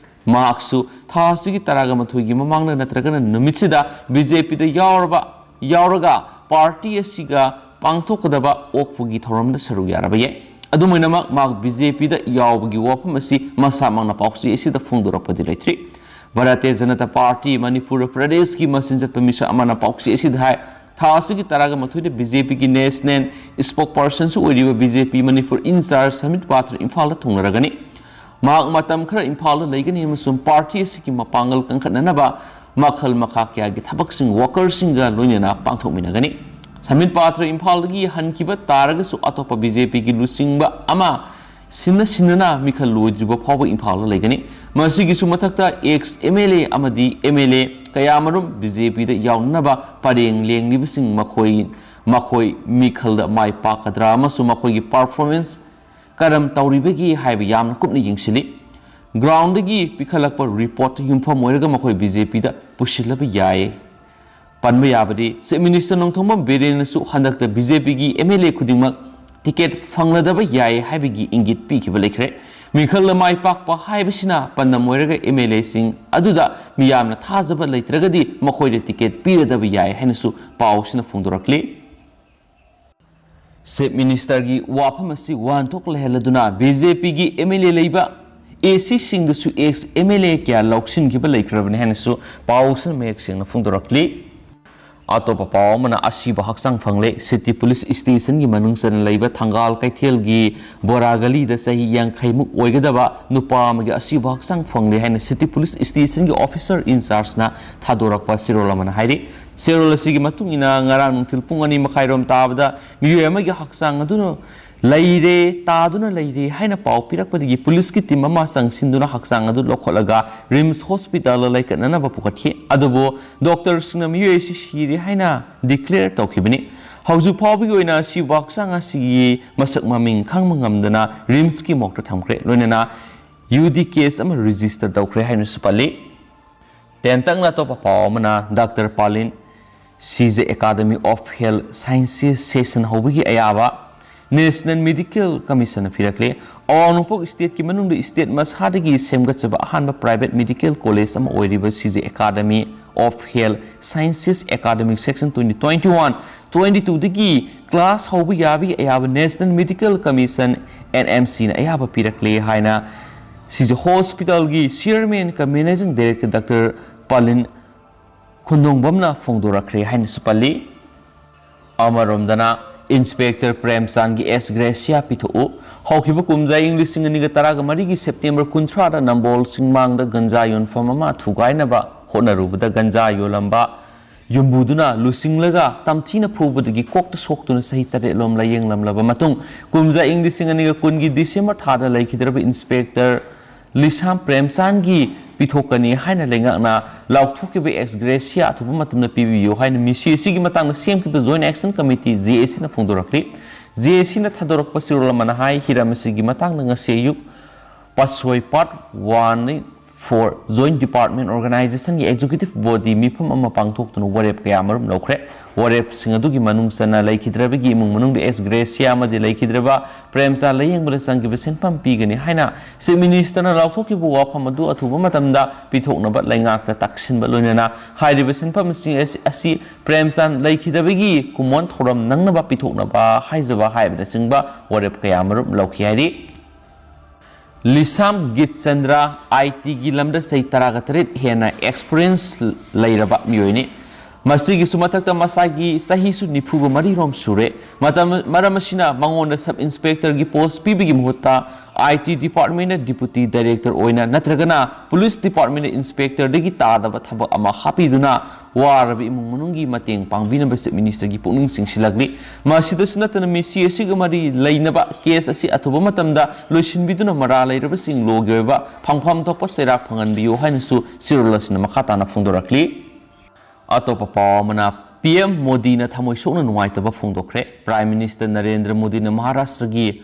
ꯃꯍꯥꯛꯁꯨ ꯊꯥ ꯑꯁꯤꯒꯤ ꯇꯔꯥꯒ ꯃꯥꯊꯣꯏꯒꯤ ꯃꯃꯥꯡꯗ ꯅꯠꯇ꯭ꯔꯒꯅ ꯅꯨꯃꯤꯠꯁꯤꯗ B J P ꯗ ꯌꯥꯎꯔꯕ, ꯌꯥꯎꯔꯒ ꯄꯥꯔꯇꯤ ꯑꯁꯤꯒ ꯄꯥꯡꯊꯣꯛꯀꯗꯕ ꯑꯣꯛꯄꯒꯤ ꯊꯧꯔꯝꯗ ꯁꯔꯨꯛ ꯌꯥꯔꯕ ꯌꯥꯏ꯫ ꯑꯗꯨꯝ ꯑꯣꯏꯅꯃꯛ, ꯃꯍꯥꯛ B J P ꯗ ꯌꯥꯎꯕꯒꯤ ꯋꯥꯐꯝ ꯑꯁꯤ ꯃꯁꯥꯃꯛꯅ ꯄꯥꯎꯆꯦ ꯑꯁꯤꯗ ꯐꯣꯡꯗꯣꯔꯛꯄꯗꯤ ꯂꯩꯇ꯭ꯔꯤ꯫ ꯚꯥꯔꯇꯤꯌ ꯖꯅꯇꯥ ꯄꯥꯔꯇꯤ ꯃꯅꯤꯄꯨꯔ ꯄ꯭ꯔꯗꯦꯁꯀꯤ ꯃꯆꯤꯟ ꯆꯠꯄ ꯃꯤꯁꯛ ꯑꯃꯅ ꯄꯥꯎꯆꯦ ꯑꯁꯤꯗ ꯍꯥꯏ, ꯊꯥ ꯑꯁꯤꯒꯤ ꯇꯔꯥꯒ ꯃꯥꯊꯣꯏꯗ B J P ꯒꯤ ꯅꯦꯁꯅꯦꯜ ꯁ꯭ꯄꯣꯛꯄꯔꯁꯟꯁꯨ ꯑꯣꯏꯔꯤꯕ B J P Manipur in charge Sambit Patra ꯏꯝꯐꯥꯜꯗ ꯊꯨꯡꯂꯔꯒꯅꯤ꯫ ꯃꯍꯥꯛ ꯃꯇꯝ ꯈꯔ ꯏꯝꯐꯥꯜꯗ ꯂꯩꯒꯅꯤ ꯑꯃꯁꯨꯡ ꯄꯥꯔꯇꯤ ꯑꯁꯤꯒꯤ ꯃꯄꯥꯡꯒꯜ ꯀꯟꯈꯠꯅꯅꯕ ꯃꯈꯜ ꯃꯈꯥ ꯀꯌꯥꯒꯤ ꯊꯕꯛꯁꯤꯡ ꯋꯥꯀꯔꯁꯤꯡꯒ ꯂꯣꯏꯅꯅ ꯄꯥꯡꯊꯣꯛꯃꯤꯟꯅꯒꯅꯤ꯫ ꯁꯃꯤꯠ ꯄꯥꯊ꯭ꯔ ꯏꯝꯐꯥꯜꯗꯒꯤ ꯍꯟꯈꯤꯕ ꯇꯥꯔꯒꯁꯨ, ꯑꯇꯣꯞꯄ B J P ꯒꯤ ꯂꯨꯆꯤꯡꯕ ꯑꯃ ꯁꯤꯟꯅ ꯁꯤꯟꯅꯅ ꯃꯤꯈꯜ ꯂꯣꯏꯗ꯭ꯔꯤꯕ ꯐꯥꯎꯕ ꯏꯝꯐꯥꯜꯗ ꯂꯩꯒꯅꯤ꯫ ꯃꯁꯤꯒꯤꯁꯨ ꯃꯊꯛꯇ, ex M L A ꯑꯃꯗꯤ M L A ꯀꯌꯥꯃꯔꯨꯝ B J P ꯗ ꯌꯥꯎꯅꯅꯕ ꯄꯔꯦꯡ ꯂꯦꯡꯂꯤꯕꯁꯤꯡ, ꯃꯈꯣꯏ, ꯃꯈꯣꯏ ꯃꯤꯈꯜꯗ ꯃꯥꯏ ꯄꯥꯛꯀꯗ꯭ꯔꯥ ꯑꯃꯁꯨꯡ ꯃꯈꯣꯏꯒꯤ ꯄꯔꯐꯣꯔꯃꯦꯟꯁ ꯀꯔꯝ ꯇꯧꯔꯤꯕꯒꯦ ꯍꯥꯏꯕ ꯌꯥꯝꯅ ꯀꯨꯞꯅ ꯌꯦꯡꯁꯤꯜꯂꯤ꯫ ꯒ꯭ꯔꯥꯎꯟꯗꯒꯤ ꯄꯤꯈꯠꯂꯛꯄ ꯔꯤꯄꯣꯔꯠꯇ ꯌꯨꯝꯐꯝ ꯑꯣꯏꯔꯒ ꯃꯈꯣꯏ B J P ꯗ ꯄꯨꯁꯤꯜꯂꯕ ꯌꯥꯏ꯫ ꯄꯟꯕ ꯌꯥꯕꯗꯤ, Chief Minister ꯅꯣꯡꯊꯣꯝꯕꯝ ꯕꯤꯔꯦꯟꯅꯁꯨ ꯍꯟꯗꯛꯇ B J P ꯒꯤ M L A ꯈꯨꯗꯤꯡꯃꯛ ꯇꯤꯀꯦꯠ ꯐꯪꯂꯗꯕ ꯌꯥꯏ ꯍꯥꯏꯕꯒꯤ ꯏꯪꯒꯤꯠ ꯄꯤꯈꯤꯕ ꯂꯩꯈ꯭ꯔꯦ꯫ ꯃꯤꯈꯜꯗ ꯃꯥꯏ ꯄꯥꯛꯄ ꯍꯥꯏꯕꯁꯤꯅ ꯄꯟꯗꯝ ꯑꯣꯏꯔꯒ M L A ꯁꯤꯡ ꯑꯗꯨꯗ ꯃꯤꯌꯥꯝꯅ ꯊꯥꯖꯕ ꯂꯩꯇ꯭ꯔꯒꯗꯤ ꯃꯈꯣꯏꯗ ꯇꯤꯀꯦꯠ ꯄꯤꯔꯗꯕ ꯌꯥꯏ ꯍꯥꯏꯅꯁꯨ ꯄꯥꯎꯁꯤꯅ ꯐꯣꯡꯗꯣꯔꯛꯂꯤ꯫ Chief Minister ꯒꯤ ꯋꯥꯐꯝ ꯑꯁꯤ ꯋꯥꯍꯟꯊꯣꯛ ꯂꯩꯍꯜꯂꯗꯨꯅ B J P ꯒꯤ M L A ꯂꯩꯕ A C ꯁꯤꯡꯗꯁꯨ ex M L A ꯀꯌꯥ ꯂꯧꯁꯤꯟꯈꯤꯕ ꯂꯩꯈ꯭ꯔꯕꯅꯤ ꯍꯥꯏꯅꯁꯨ ꯄꯥꯎꯁꯤꯅ ꯃꯌꯦꯛ ꯁꯦꯡꯅ ꯐꯣꯡꯗꯣꯔꯛꯂꯤ꯫ ꯑꯇꯣꯞꯄ ꯄꯥꯎ ꯑꯃꯅ, ꯑꯁꯤꯕ ꯍꯛꯆꯥꯡ ꯐꯪꯂꯦ꯫ City Police Station ꯒꯤ ꯃꯅꯨꯡ ꯆꯟꯅ ꯂꯩꯕ ꯊꯪꯒꯥꯜ ꯀꯩꯊꯦꯜꯒꯤ ꯕꯣꯔꯥ ꯒꯂꯤꯗ ꯆꯍꯤ ꯌꯥꯡꯈꯩ ꯃꯨꯛ ꯑꯣꯏꯒꯗꯕ ꯅꯨꯄꯥ ꯑꯃꯒꯤ ꯑꯁꯤꯕ ꯍꯛꯆꯥꯡ ꯐꯪꯂꯦ ꯍꯥꯏꯅ City Police Station ꯒꯤ officer in charge ꯅ ꯊꯥꯗꯣꯔꯛꯄ ꯆꯦꯔꯣꯜ ꯑꯃꯅ ꯍꯥꯏꯔꯤ꯫ ꯆꯦꯔꯣꯜ ꯑꯁꯤꯒꯤ ꯃꯇꯨꯡ ꯏꯟꯅ, ꯉꯔꯥꯡ ꯅꯨꯡꯊꯤꯜ ꯄꯨꯡ ꯑꯅꯤ ꯃꯈꯥꯏꯔꯣꯝ ꯇꯥꯕꯗ ꯃꯤꯑꯣꯏ ꯑꯃꯒꯤ ꯍꯛꯆꯥꯡ ꯑꯗꯨꯅ ꯂꯩꯔꯦ, ꯇꯥꯗꯨꯅ ꯂꯩꯔꯦ ꯍꯥꯏꯅ ꯄꯥꯎ ꯄꯤꯔꯛꯄꯗꯒꯤ ꯄꯨꯂꯤꯁꯀꯤ ꯇꯤꯝ ꯑꯃ ꯆꯪꯁꯤꯟꯗꯨꯅ ꯍꯛꯆꯥꯡ ꯑꯗꯨ ꯂꯧꯈꯠꯂꯒ ꯔꯤꯝꯁ ꯍꯣꯁꯄꯤꯇꯥꯜꯗ ꯂꯥꯏꯀꯠꯅꯅꯕ ꯄꯨꯈꯠꯈꯤ꯫ ꯑꯗꯨꯕꯨ ꯗꯣꯛꯇꯔꯁꯤꯡꯅ ꯃꯤꯑꯣꯏ ꯑꯁꯤ ꯁꯤꯔꯦ ꯍꯥꯏꯅ ꯗꯤꯀ꯭ꯂꯦꯌꯔ ꯇꯧꯈꯤꯕꯅꯤ꯫ ꯍꯧꯖꯤꯛ ꯐꯥꯎꯕꯒꯤ ꯑꯣꯏꯅ ꯑꯁꯤ ꯍꯛꯆꯥꯡ ꯑꯁꯤꯒꯤ ꯃꯁꯛ ꯃꯃꯤꯡ ꯈꯪꯕ ꯉꯝꯗꯅ ꯔꯤꯝꯁꯀꯤ ꯃꯣꯔꯒꯇ ꯊꯝꯈ꯭ꯔꯦ꯫ ꯂꯣꯏꯅꯅ ꯌꯨ ꯗꯤ ꯀꯦꯁ ꯑꯃ ꯔꯦꯖꯤꯁꯇꯔ ꯇꯧꯈ꯭ꯔꯦ ꯍꯥꯏꯅꯁꯨ ꯄꯜꯂꯤ꯫ ꯇꯦꯟꯇꯛꯅ ꯑꯇꯣꯞꯄ ꯄꯥꯎ ꯑꯃꯅ doctor Palin Shija academy of health sciences session ꯍꯧꯕꯒꯤ ꯑꯌꯥꯕ꯫ ꯅꯦꯁꯅꯦꯜ ꯃꯦꯗꯤꯀꯦꯜ ꯀꯃꯤꯁꯟꯅ ꯄꯤꯔꯛꯂꯦ꯫ ꯑꯋꯥꯡ ꯅꯣꯡꯄꯣꯛ ꯁ꯭ꯇꯦꯠꯀꯤ ꯃꯅꯨꯡꯗ ꯁ꯭ꯇꯦꯠ ꯃꯁꯥꯗꯒꯤ ꯁꯦꯝꯒꯠꯆꯕ ꯑꯍꯥꯟꯕ ꯄ꯭ꯔꯥꯏꯚꯦꯠ ꯃꯦꯗꯤꯀꯦꯜ ꯀꯣꯂꯦꯖ ꯑꯃ ꯑꯣꯏꯔꯤꯕ Shija academy of health sciences academic session twenty twenty one twenty ꯇꯨꯗꯒꯤ ꯀ꯭ꯂꯥꯁ ꯍꯧꯕ ꯌꯥꯕꯒꯤ ꯑꯌꯥꯕ national medical commission, N M ꯁꯤꯅ ꯑꯌꯥꯕ ꯄꯤꯔꯛꯂꯦ ꯍꯥꯏꯅ ꯁꯤꯖꯦ ꯍꯣꯁꯄꯤꯇꯥꯜꯒꯤ chairman cum managing director doctor Palin ꯈꯨꯟꯗꯣꯡꯕꯝꯅ ꯐꯣꯡꯗꯣꯔꯛꯈ꯭ꯔꯦ ꯍꯥꯏꯅꯁꯨ ꯄꯜꯂꯤ꯫ ꯑꯃꯔꯣꯝꯗꯅ ꯏꯟꯁꯄꯦꯛꯇꯔ ꯄ꯭ꯔꯦꯝꯆꯥꯟꯒꯤ ꯑꯦꯛꯁ ꯒ꯭ꯔꯦꯁꯤꯌꯥ ꯄꯤꯊꯣꯛꯎ꯫ ꯍꯧꯈꯤꯕ ꯀꯨꯝꯖꯥ ꯏꯪ ꯂꯤꯁꯤꯡ ꯑꯅꯤꯒ ꯇꯔꯥꯒ ꯃꯔꯤꯒꯤ ꯁꯦꯞꯇꯦꯝꯕꯔ ꯀꯨꯟꯊ꯭ꯔꯥꯗ ꯅꯝꯕꯣꯜ ꯆꯤꯡꯃꯥꯡꯗ ꯒꯟꯖꯥ ꯌꯣꯟꯐꯝ ꯑꯃ ꯊꯨꯒꯥꯏꯅꯕ ꯍꯣꯠꯅꯔꯨꯕꯗ ꯒꯟꯖꯥ ꯌꯣꯜꯂꯝꯕ ꯌꯨꯝꯕꯨꯗꯨꯅ ꯂꯨꯆꯤꯡꯂꯒ ꯇꯝꯊꯤꯅ ꯐꯨꯕꯗꯒꯤ ꯀꯣꯛꯇ ꯁꯣꯛꯇꯨꯅ ꯆꯍꯤ ꯇꯔꯦꯠꯂꯣꯝ ꯂꯥꯌꯦꯡꯂꯝꯂꯕ ꯃꯇꯨꯡ, ꯀꯨꯝꯖꯥ ꯏꯪ ꯂꯤꯁꯤꯡ ꯑꯅꯤꯒ ꯀꯨꯟꯒꯤ ꯗꯤꯁꯦꯝꯕꯔ ꯊꯥꯗ ꯂꯩꯈꯤꯗ꯭ꯔꯕ ꯏꯟꯁꯄꯦꯛꯇꯔ ꯂꯤꯁꯥꯝ ꯄ꯭ꯔꯦꯝꯆꯥꯟꯒꯤ ꯄꯤꯊꯣꯛꯀꯅꯤ ꯍꯥꯏꯅ ꯂꯩꯉꯥꯛꯅ ꯂꯥꯎꯊꯣꯛꯈꯤꯕ ꯑꯦꯛꯁ ꯒ꯭ꯔꯦꯁꯤꯌꯥ ꯑꯊꯨꯕ ꯃꯇꯝꯗ ꯄꯤꯕꯤꯌꯨ ꯍꯥꯏꯅ ꯃꯤꯁꯤ ꯑꯁꯤꯒꯤ ꯃꯇꯥꯡꯗ ꯁꯦꯝꯈꯤꯕ ꯖꯣꯏꯟ ꯑꯦꯛꯁꯟ ꯀꯃꯤꯇꯤ, ꯖꯦ ꯑꯦ ꯁꯤꯅ ꯐꯣꯡꯗꯣꯔꯛꯂꯤ꯫ ꯖꯦ ꯑꯦ ꯁꯤꯅ ꯊꯥꯗꯣꯔꯛꯄ ꯆꯦꯔꯣꯜ ꯑꯃꯅ ꯍꯥꯏ, ꯍꯤꯔꯝ ꯑꯁꯤꯒꯤ ꯃꯇꯥꯡꯗ ꯉꯁꯤ ꯑꯌꯨꯛ ꯄꯥꯠꯁꯣꯏ part one for join department ꯑꯣꯔꯒꯅꯥꯏꯖꯦꯁꯟꯒꯤ ꯑꯦꯛꯖꯤꯀ꯭ꯌꯨꯇꯤꯚ ꯕꯣꯗꯤ ꯃꯤꯐꯝ ꯑꯃ ꯄꯥꯡꯊꯣꯛꯇꯨꯅ ꯋꯥꯔꯦꯞ ꯀꯌꯥ ꯃꯔꯨꯝ ꯂꯧꯈ꯭ꯔꯦ꯫ ꯋꯥꯔꯦꯞꯁꯤꯡ ꯑꯗꯨꯒꯤ ꯃꯅꯨꯡ ꯆꯟꯅ ꯂꯩꯈꯤꯗ꯭ꯔꯕꯒꯤ ꯏꯃꯨꯡ ꯃꯅꯨꯡꯗ ꯑꯦꯛꯁ ꯒ꯭ꯔꯦꯁꯤꯌꯥ ꯑꯃꯗꯤ ꯂꯩꯈꯤꯗ꯭ꯔꯕ ꯄ꯭ꯔꯦꯝꯆꯥꯟ ꯂꯥꯌꯦꯡꯕꯗ ꯆꯪꯈꯤꯕ ꯁꯦꯟꯐꯝ ꯄꯤꯒꯅꯤ ꯍꯥꯏꯅ ꯆꯤꯐ ꯃꯤꯅꯤꯁꯇꯔꯅ ꯂꯥꯎꯊꯣꯛꯈꯤꯕ ꯋꯥꯐꯝ ꯑꯗꯨ ꯑꯊꯨꯕ ꯃꯇꯝꯗ ꯄꯤꯊꯣꯛꯅꯕ ꯂꯩꯉꯥꯛꯇ ꯇꯛꯁꯤꯟꯕ ꯂꯣꯏꯅꯅ ꯍꯥꯏꯔꯤꯕ ꯁꯦꯟꯐꯝꯁꯤꯡ ꯑꯁꯤ, ꯑꯁꯤ ꯄ꯭ꯔꯦꯝꯆꯥꯟ ꯂꯩꯈꯤꯗꯕꯒꯤ ꯀꯨꯝꯑꯣꯟ ꯊꯧꯔꯝ ꯅꯪꯅꯕ ꯄꯤꯊꯣꯛꯅꯕ ꯍꯥꯏꯖꯕ ꯍꯥꯏꯕꯅꯆꯤꯡꯕ ꯋꯥꯔꯦꯞ ꯀꯌꯥ ꯃꯔꯨꯝ ꯂꯧꯈꯤ ꯍꯥꯏꯔꯤ꯫ ꯂꯤꯁꯥꯝ ꯒꯤꯠꯆꯟꯗ꯭ꯔ ꯑꯥꯏ ꯇꯤꯒꯤ ꯂꯝꯗ ꯆꯍꯤ ꯇꯔꯥꯒ ꯇꯔꯦꯠ ꯍꯦꯟꯅ ꯑꯦꯛꯁꯄꯤꯔꯤꯌꯦꯟꯁ ꯂꯩꯔꯕ ꯃꯤꯑꯣꯏꯅꯤ꯫ ꯃꯁꯤꯒꯤꯁꯨ ꯃꯊꯛꯇ ꯃꯁꯥꯒꯤ ꯆꯍꯤꯁꯨ ꯅꯤꯐꯨꯒ ꯃꯔꯤꯔꯣꯝ ꯁꯨꯔꯦ꯫ ꯃꯇꯝ, ꯃꯔꯝ ꯑꯁꯤꯅ ꯃꯉꯣꯟꯗ sub inspector ꯒꯤ post ꯄꯤꯕꯒꯤ ꯃꯍꯨꯠꯇ I T department the deputy director ꯑꯣꯏꯅ ꯅꯠꯇ꯭ꯔꯒꯅ police department ꯗ inspector ꯗꯒꯤ ꯇꯥꯗꯕ ꯊꯕꯛ ꯑꯃ ꯍꯥꯞꯄꯤꯗꯨꯅ ꯋꯥꯔꯕ ꯏꯃꯨꯡ ꯃꯅꯨꯡꯒꯤ ꯃꯇꯦꯡ ꯄꯥꯡꯕꯤꯅꯕ Chief Minister ꯒꯤ ꯄꯨꯛꯅꯤꯡ ꯆꯤꯡꯁꯤꯜꯂꯛꯂꯤ꯫ ꯃꯁꯤꯗꯁꯨ ꯅꯠꯇꯅ ꯃꯤꯁꯤ ꯑꯁꯤꯒ ꯃꯔꯤ ꯂꯩꯅꯕ case ꯑꯁꯤ ꯑꯊꯨꯕ ꯃꯇꯝꯗ ꯂꯣꯏꯁꯤꯟꯕꯤꯗꯨꯅ ꯃꯔꯥ ꯂꯩꯔꯕꯁꯤꯡ ꯂꯣꯒꯤ ꯑꯣꯏꯕ ꯐꯪꯐꯝ ꯊꯣꯛꯄ ꯆꯩꯔꯥꯛ ꯐꯪꯍꯟꯕꯤꯌꯨ ꯍꯥꯏꯅꯁꯨ ꯁꯤꯔꯣꯜ ꯑꯁꯤꯅ ꯃꯈꯥ ꯇꯥꯅ ꯐꯣꯡꯗꯣꯔꯛꯂꯤ꯫ ꯑꯇꯣꯞꯄ ꯄꯥꯎ ꯑꯃꯅ, P M ꯃꯣꯗꯤꯅ ꯊꯃꯣꯏ ꯁꯣꯛꯅ ꯅꯨꯡꯉꯥꯏꯇꯕ ꯐꯣꯡꯗꯣꯛꯈ꯭ꯔꯦ꯫ Prime Minister ꯅꯔꯦꯟꯗ꯭ꯔ ꯃꯣꯗꯤꯅ ꯃꯍꯥꯔꯥꯁꯇ꯭ꯔꯒꯤ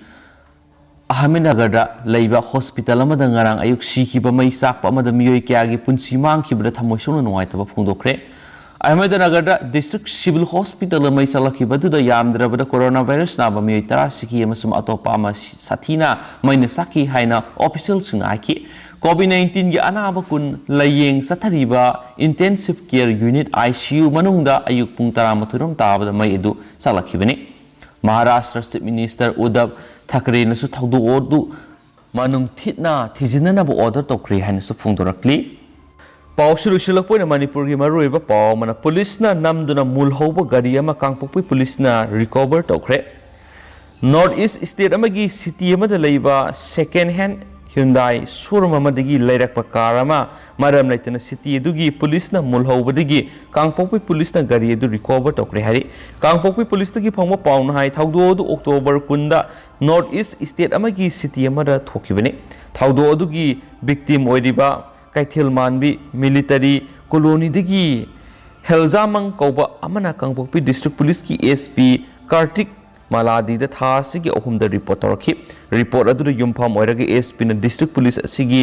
ꯑꯍꯃꯦꯗꯅꯒꯔꯗ ꯂꯩꯕ hospital ꯑꯃꯗ ꯉꯔꯥꯡ ꯑꯌꯨꯛ ꯁꯤꯈꯤꯕ ꯃꯩ ꯆꯥꯛꯄ ꯑꯃꯗ ꯃꯤꯑꯣꯏ ꯀꯌꯥꯒꯤ ꯄꯨꯟꯁꯤ ꯃꯥꯡꯈꯤꯕꯗ ꯊꯃꯣꯏ ꯁꯣꯛꯅ ꯅꯨꯡꯉꯥꯏꯇꯕ ꯐꯣꯡꯗꯣꯛꯈ꯭ꯔꯦ꯫ ꯑꯍꯃꯦꯗꯅꯒꯔꯗ district civil hospital ꯗ ꯃꯩ ꯆꯥꯛꯂꯛꯈꯤꯕ ꯑꯗꯨꯗ ꯌꯥꯝꯗ꯭ꯔꯕꯗ coronavirus ꯅꯥꯕ ꯃꯤꯑꯣꯏ ꯇꯔꯥ ꯁꯤꯈꯤ ꯑꯃꯁꯨꯡ ꯑꯇꯣꯞꯄ ꯑꯃ ꯁꯥꯊꯤꯅ ꯃꯩꯅ ꯆꯥꯛꯈꯤ ꯍꯥꯏꯅ official ꯁꯤꯡꯅ ꯍꯥꯏꯈꯤ꯫ COVID nineteen ꯒꯤ ꯑꯅꯥꯕ ꯀꯨꯟ ꯂꯥꯌꯦꯡ ꯆꯠꯊꯔꯤꯕ intensive care unit, I C U, ꯃꯅꯨꯡꯗ ꯑꯌꯨꯛ ꯄꯨꯡ ꯇꯔꯥꯃꯥꯊꯣꯏ ꯔꯣꯝ ꯇꯥꯕꯗ ꯃꯩ ꯑꯗꯨ ꯆꯥꯛꯂꯛꯈꯤꯕꯅꯤ꯫ ꯃꯍꯥꯔꯥꯁꯇ꯭ꯔ Chief Minister ꯎꯗꯕ ꯊꯥꯀꯔꯦꯅꯁꯨ ꯊꯧꯗꯣꯛ ꯑꯗꯨ ꯃꯅꯨꯡ ꯊꯤꯠꯅ ꯊꯤꯖꯤꯟꯅꯅꯕ order ꯇꯧꯈ꯭ꯔꯦ ꯍꯥꯏꯅꯁꯨ ꯐꯣꯡꯗꯣꯔꯛꯂꯤ꯫ ꯄꯥꯎꯁꯤ ꯂꯣꯏꯁꯤꯜꯂꯛꯄ ꯑꯣꯏꯅ ꯃꯅꯤꯄꯨꯔꯒꯤ ꯃꯔꯨꯑꯣꯏꯕ ꯄꯥꯎ ꯑꯃꯅ, ꯄꯨꯂꯤꯁꯅ ꯅꯝꯗꯨꯅ ꯃꯨꯜꯍꯧꯕ ꯒꯥꯔꯤ ꯑꯃ ꯀꯥꯡꯄꯣꯛꯄꯤ ꯄꯨꯂꯤꯁꯅ recover ꯇꯧꯈ꯭ꯔꯦ꯫ North East state ꯑꯃꯒꯤ city ꯑꯃꯗ ꯂꯩꯕ second hand Hyundai showroom ꯑꯃꯗꯒꯤ ꯂꯩꯔꯛꯄ car ꯑꯃ ꯃꯔꯝ ꯂꯩꯇꯅ city ꯑꯗꯨꯒꯤ ꯄꯨꯂꯤꯁꯅ ꯃꯨꯜꯍꯧꯕꯗꯒꯤ ꯀꯥꯡꯄꯣꯛꯄꯤ ꯄꯨꯂꯤꯁꯅ ꯒꯥꯔꯤ ꯑꯗꯨ recover ꯇꯧꯈ꯭ꯔꯦ ꯍꯥꯏꯔꯤ꯫ ꯀꯥꯡꯄꯣꯛꯄꯤ ꯄꯨꯂꯤꯁꯇꯒꯤ ꯐꯪꯕ ꯄꯥꯎꯅ ꯍꯥꯏ, ꯊꯧꯗꯣꯛ ꯑꯗꯨ October ꯀꯨꯟꯗ North East state ꯑꯃꯒꯤ city ꯑꯃꯗ ꯊꯣꯛꯈꯤꯕꯅꯤ꯫ ꯊꯧꯗꯣꯛ ꯑꯗꯨꯒꯤ victim ꯑꯣꯏꯔꯤꯕ ꯀꯩꯊꯦꯜ ꯃꯥꯟꯕꯤ military colony ꯗꯒꯤ ꯍꯦꯜꯖꯥꯃꯪ ꯀꯧꯕ ꯑꯃꯅ ꯀꯥꯡꯄꯣꯛꯄꯤ district ꯄꯨꯂꯤꯁꯀꯤ S P ꯀꯥꯔꯇꯤꯛ ꯃꯥꯂꯥꯗꯤꯗ ꯊꯥ ꯑꯁꯤꯒꯤ ꯑꯍꯨꯝꯗ report ꯇꯧꯔꯛꯈꯤ꯫ Report ꯑꯗꯨꯗ ꯌꯨꯝꯐꯝ ꯑꯣꯏꯔꯒ S P ꯅ district ꯄꯨꯂꯤꯁ ꯑꯁꯤꯒꯤ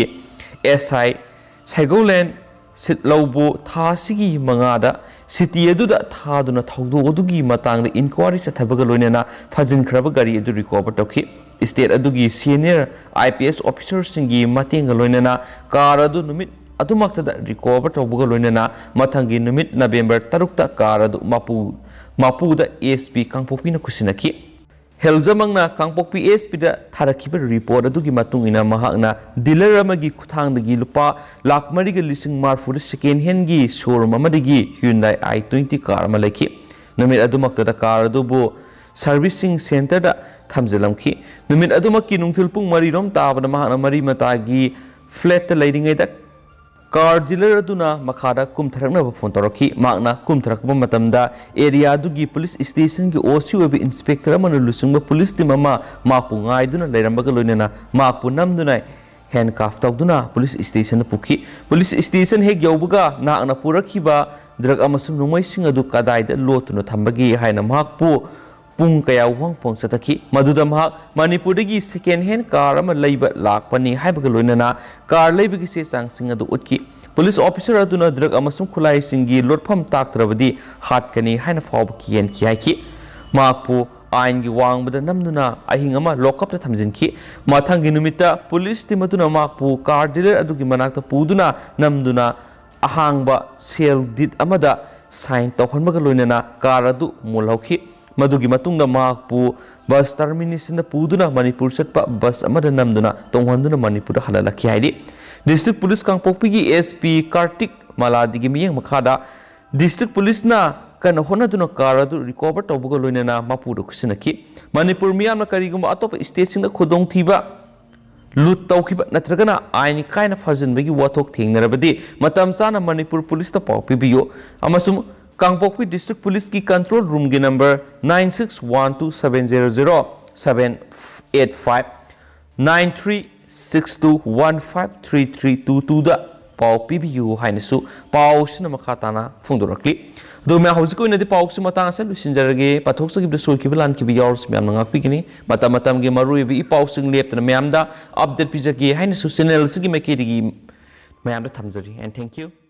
S I ꯁꯩꯒꯧꯂꯦꯟ ꯁꯤꯠꯂꯧꯕꯨ ꯊꯥ ꯑꯁꯤꯒꯤ ꯃꯉꯥꯗ city ꯑꯗꯨꯗ ꯊꯥꯗꯨꯅ ꯊꯧꯗꯣꯛ ꯑꯗꯨꯒꯤ ꯃꯇꯥꯡꯗ inquiry ꯆꯠꯊꯕꯒ ꯂꯣꯏꯅꯅ ꯐꯥꯖꯤꯟꯈ꯭ꯔꯕ ꯒꯥꯔꯤ ꯑꯗꯨ recover ꯇꯧꯈꯤ꯫ State ꯑꯗꯨꯒꯤ senior I P S officer ꯁꯤꯡꯒꯤ ꯃꯇꯦꯡꯒ ꯂꯣꯏꯅꯅ car ꯑꯗꯨ ꯅꯨꯃꯤꯠ ꯑꯗꯨꯃꯛꯇꯗ recover ꯇꯧꯕꯒ ꯂꯣꯏꯅꯅ ꯃꯊꯪꯒꯤ ꯅꯨꯃꯤꯠ November ꯇꯔꯨꯛꯇ car ꯑꯗꯨ ꯃꯄꯨ, ꯃꯄꯨꯗ S P ꯀꯥꯡꯄꯣꯛꯄꯤꯅ ꯈꯨꯠꯁꯤꯟꯅꯈꯤ꯫ ꯍꯦꯜꯖꯃꯪꯅ ꯀꯥꯡꯄꯣꯛꯄꯤ ꯑꯦꯁ ꯄꯤꯗ ꯊꯥꯔꯛꯈꯤꯕ ꯔꯤꯄꯣꯔꯠ ꯑꯗꯨꯒꯤ ꯃꯇꯨꯡ ꯏꯟꯅ, ꯃꯍꯥꯛꯅ ꯗꯤꯂꯔ ꯑꯃꯒꯤ ꯈꯨꯠꯊꯥꯡꯗꯒꯤ ꯂꯨꯄꯥ ꯂꯥꯈ ꯃꯔꯤꯒ ꯂꯤꯁꯤꯡ ꯃꯔꯤꯐꯨꯗ ꯁꯦꯀꯦꯟ ꯍꯦꯟꯒꯤ ꯁꯣꯔꯨꯝ ꯑꯃꯗꯒꯤ ꯍ꯭ꯌꯨꯟꯗꯥꯏ ꯑꯥꯏ ꯇ꯭ꯋꯦꯟꯇꯤ ꯀꯥꯔ ꯑꯃ ꯂꯩꯈꯤ꯫ ꯅꯨꯃꯤꯠ ꯑꯗꯨꯃꯛꯇꯗ ꯀꯥꯔ ꯑꯗꯨꯕꯨ ꯁꯔꯚꯤꯁꯤꯡ ꯁꯦꯟꯇꯔꯗ ꯊꯝꯖꯤꯜꯂꯝꯈꯤ꯫ ꯅꯨꯃꯤꯠ ꯑꯗꯨꯃꯛꯀꯤ ꯅꯨꯡꯊꯤꯜ ꯄꯨꯡ ꯃꯔꯤꯔꯣꯝ ꯇꯥꯕꯗ ꯃꯍꯥꯛꯅ ꯃꯔꯤ ꯃꯇꯥꯏꯒꯤ ꯐ꯭ꯂꯦꯠꯇ ꯂꯩꯔꯤꯉꯩꯗ ꯀꯥꯔ ꯗꯤꯂꯔ ꯑꯗꯨꯅ ꯃꯈꯥꯗ ꯀꯨꯝꯊꯔꯛꯅꯕ ꯐꯣꯟ ꯇꯧꯔꯛꯈꯤ꯫ ꯃꯍꯥꯛꯅ ꯀꯨꯝꯊꯔꯛꯄ ꯃꯇꯝꯗ ꯑꯦꯔꯤꯌꯥ ꯑꯗꯨꯒꯤ ꯄꯨꯂꯤꯁ ꯁ꯭ꯇꯦꯁꯟꯒꯤ ꯑꯣ ꯁꯤ ꯑꯣꯏꯕ ꯏꯟꯁꯄꯦꯛꯇꯔ ꯑꯃꯅ ꯂꯨꯆꯤꯡꯕ ꯄꯨꯂꯤꯁ ꯇꯤꯝ ꯑꯃ ꯃꯍꯥꯛꯄꯨ ꯉꯥꯏꯗꯨꯅ ꯂꯩꯔꯝꯕꯒ ꯂꯣꯏꯅꯅ ꯃꯍꯥꯛꯄꯨ ꯅꯝꯗꯨꯅ ꯍꯦꯟꯀꯥꯐ ꯇꯧꯗꯨꯅ ꯄꯨꯂꯤꯁ ꯁ꯭ꯇꯦꯁꯟꯗ ꯄꯨꯈꯤ꯫ ꯄꯨꯂꯤꯁ ꯁ꯭ꯇꯦꯁꯟ ꯍꯦꯛ ꯌꯧꯕꯒ ꯅꯍꯥꯛꯅ ꯄꯨꯔꯛꯈꯤꯕ ꯗ꯭ꯔꯒ ꯑꯃꯁꯨꯡ ꯅꯣꯡꯃꯩꯁꯤꯡ ꯑꯗꯨ ꯀꯗꯥꯏꯗ ꯂꯣꯠꯇꯨꯅ ꯊꯝꯕꯒꯦ ꯍꯥꯏꯅ ꯃꯍꯥꯛꯄꯨ ꯄꯨꯡ ꯀꯌꯥ ꯋꯥꯍꯪ ꯄꯥꯎ ꯆꯠꯊꯈꯤ꯫ ꯃꯗꯨꯗ ꯃꯍꯥꯛ ꯃꯅꯤꯄꯨꯔꯗꯒꯤ ꯁꯦꯀꯦꯟ ꯍꯦꯟ ꯀꯥꯔ ꯑꯃ ꯂꯩꯕ ꯂꯥꯛꯄꯅꯤ ꯍꯥꯏꯕꯒ ꯂꯣꯏꯅꯅ ꯀꯥꯔ ꯂꯩꯕꯒꯤ ꯆꯦ ꯆꯥꯡꯁꯤꯡ ꯑꯗꯨ ꯎꯠꯈꯤ꯫ ꯄꯨꯂꯤꯁ ꯑꯣꯐꯤꯁꯔ ꯑꯗꯨꯅ ꯗ꯭ꯔꯒ ꯑꯃꯁꯨꯡ ꯈꯨꯠꯂꯥꯏꯁꯤꯡꯒꯤ ꯂꯣꯠꯐꯝ ꯇꯥꯛꯇ꯭ꯔꯕꯗꯤ ꯍꯥꯠꯀꯅꯤ ꯍꯥꯏꯅ ꯐꯥꯎꯕ ꯀꯤꯍꯟꯈꯤ ꯍꯥꯏꯈꯤ꯫ ꯃꯍꯥꯛꯄꯨ ꯑꯥꯏꯟꯒꯤ ꯋꯥꯡꯃꯗ ꯅꯝꯗꯨꯅ ꯑꯍꯤꯡ ꯑꯃ ꯂꯣꯀꯞꯇ ꯊꯝꯖꯤꯟꯈꯤ꯫ ꯃꯊꯪꯒꯤ ꯅꯨꯃꯤꯠꯇ ꯄꯨꯂꯤꯁ ꯇꯤꯝ ꯑꯗꯨꯅ ꯃꯍꯥꯛꯄꯨ ꯀꯥꯔ ꯗꯤꯂꯔ ꯑꯗꯨꯒꯤ ꯃꯅꯥꯛꯇ ꯄꯨꯗꯨꯅ ꯅꯝꯗꯨꯅ ꯑꯍꯥꯡꯕ ꯁꯦꯜ ꯗꯤꯠ ꯑꯃꯗ ꯁꯥꯏꯟ ꯇꯧꯍꯟꯕꯒ ꯂꯣꯏꯅꯅ ꯀꯥꯔ ꯑꯗꯨ ꯃꯨꯜꯍꯧꯈꯤ꯫ ꯃꯗꯨꯒꯤ ꯃꯇꯨꯡꯗ ꯃꯍꯥꯛꯄꯨ ꯕꯁ ꯇꯔꯃꯤꯅꯦꯁꯟꯗ ꯄꯨꯗꯨꯅ ꯃꯅꯤꯄꯨꯔ ꯆꯠꯄ ꯕꯁ ꯑꯃꯗ ꯅꯝꯗꯨꯅ ꯇꯣꯡꯍꯟꯗꯨꯅ ꯃꯅꯤꯄꯨꯔꯗ ꯍꯜꯍꯜꯂꯛꯈꯤ ꯍꯥꯏꯔꯤ꯫ ꯗꯤꯁꯇ꯭ꯔꯤꯛ ꯄꯨꯂꯤꯁ ꯀꯥꯡꯄꯣꯛꯄꯤꯒꯤ ꯑꯦꯁ ꯄꯤ ꯀꯥꯔꯇꯤꯛ ꯃꯥꯂꯥꯗꯤꯒꯤ ꯃꯤꯠꯌꯦꯡ ꯃꯈꯥꯗ ꯗꯤꯁꯇ꯭ꯔꯤꯛ ꯄꯨꯂꯤꯁꯅ ꯀꯟꯅ ꯍꯣꯠꯅꯗꯨꯅ ꯀꯥꯔ ꯑꯗꯨ ꯔꯤꯀꯣꯚꯔ ꯇꯧꯕꯒ ꯂꯣꯏꯅꯅ ꯃꯄꯨꯗ ꯈꯨꯠꯁꯤꯟꯅꯈꯤ꯫ ꯃꯅꯤꯄꯨꯔ ꯃꯤꯌꯥꯝꯅ ꯀꯔꯤꯒꯨꯝꯕ ꯑꯇꯣꯞꯄ ꯁ꯭ꯇꯦꯠꯁꯤꯡꯗ ꯈꯨꯗꯣꯡꯊꯤꯕ ꯂꯨꯠ ꯇꯧꯈꯤꯕ ꯅꯠꯇ꯭ꯔꯒꯅ ꯑꯥꯏꯟ ꯀꯥꯏꯅ ꯐꯥꯖꯤꯟꯕꯒꯤ ꯋꯥꯊꯣꯛ ꯊꯦꯡꯅꯔꯕꯗꯤ ꯃꯇꯝ ꯆꯥꯅ ꯃꯅꯤꯄꯨꯔ ꯄꯨꯂꯤꯁꯇ ꯄꯥꯎ ꯄꯤꯕꯤꯌꯨ ꯑꯃꯁꯨꯡ ꯀꯥꯡꯄꯣꯛꯄꯤ ꯗꯤꯁꯇ꯭ꯔꯤꯛ ꯄꯨꯂꯤꯁꯀꯤ ꯀꯟꯇ꯭ꯔꯣꯜ ꯔꯨꯝꯒꯤ number nine six one two seven zero zero seven eight five, nine three six two one five three three two two ꯗ ꯄꯥꯎ ꯄꯤꯕꯤꯌꯨ ꯍꯥꯏꯅꯁꯨ ꯄꯥꯎꯁꯤꯅ ꯃꯈꯥ ꯇꯥꯅ ꯐꯣꯡꯗꯣꯔꯛꯂꯤ꯫ ꯑꯗꯨꯒ ꯃꯌꯥꯝ, ꯍꯧꯖꯤꯛꯀꯤ ꯑꯣꯏꯅꯗꯤ ꯄꯥꯎꯁꯤ ꯃꯇꯥꯡ ꯑꯁꯤꯗ ꯂꯣꯏꯁꯤꯟꯖꯔꯒꯦ꯫ ꯄꯥꯊꯣꯛꯆꯈꯤꯕꯗ ꯁꯣꯏꯈꯤꯕ ꯂꯥꯟꯈꯤꯕ ꯌꯥꯎꯔꯁꯨ ꯃꯌꯥꯝꯅ ꯉꯥꯛꯄꯤꯒꯅꯤ꯫ ꯃꯇꯝ ꯃꯇꯝꯒꯤ ꯃꯔꯨꯑꯣꯏꯕ ꯏ ꯄꯥꯎꯁꯤꯡ ꯂꯦꯞꯇꯅ ꯃꯌꯥꯝꯗ ꯑꯞꯗꯦꯠ ꯄꯤꯖꯒꯦ ꯍꯥꯏꯅꯁꯨ ꯆꯦꯅꯦꯜ ꯑꯁꯤꯒꯤ ꯃꯥꯏꯀꯩꯗꯒꯤ ꯃꯌꯥꯝꯗ ꯊꯝꯖꯔꯤ꯫ And thank you.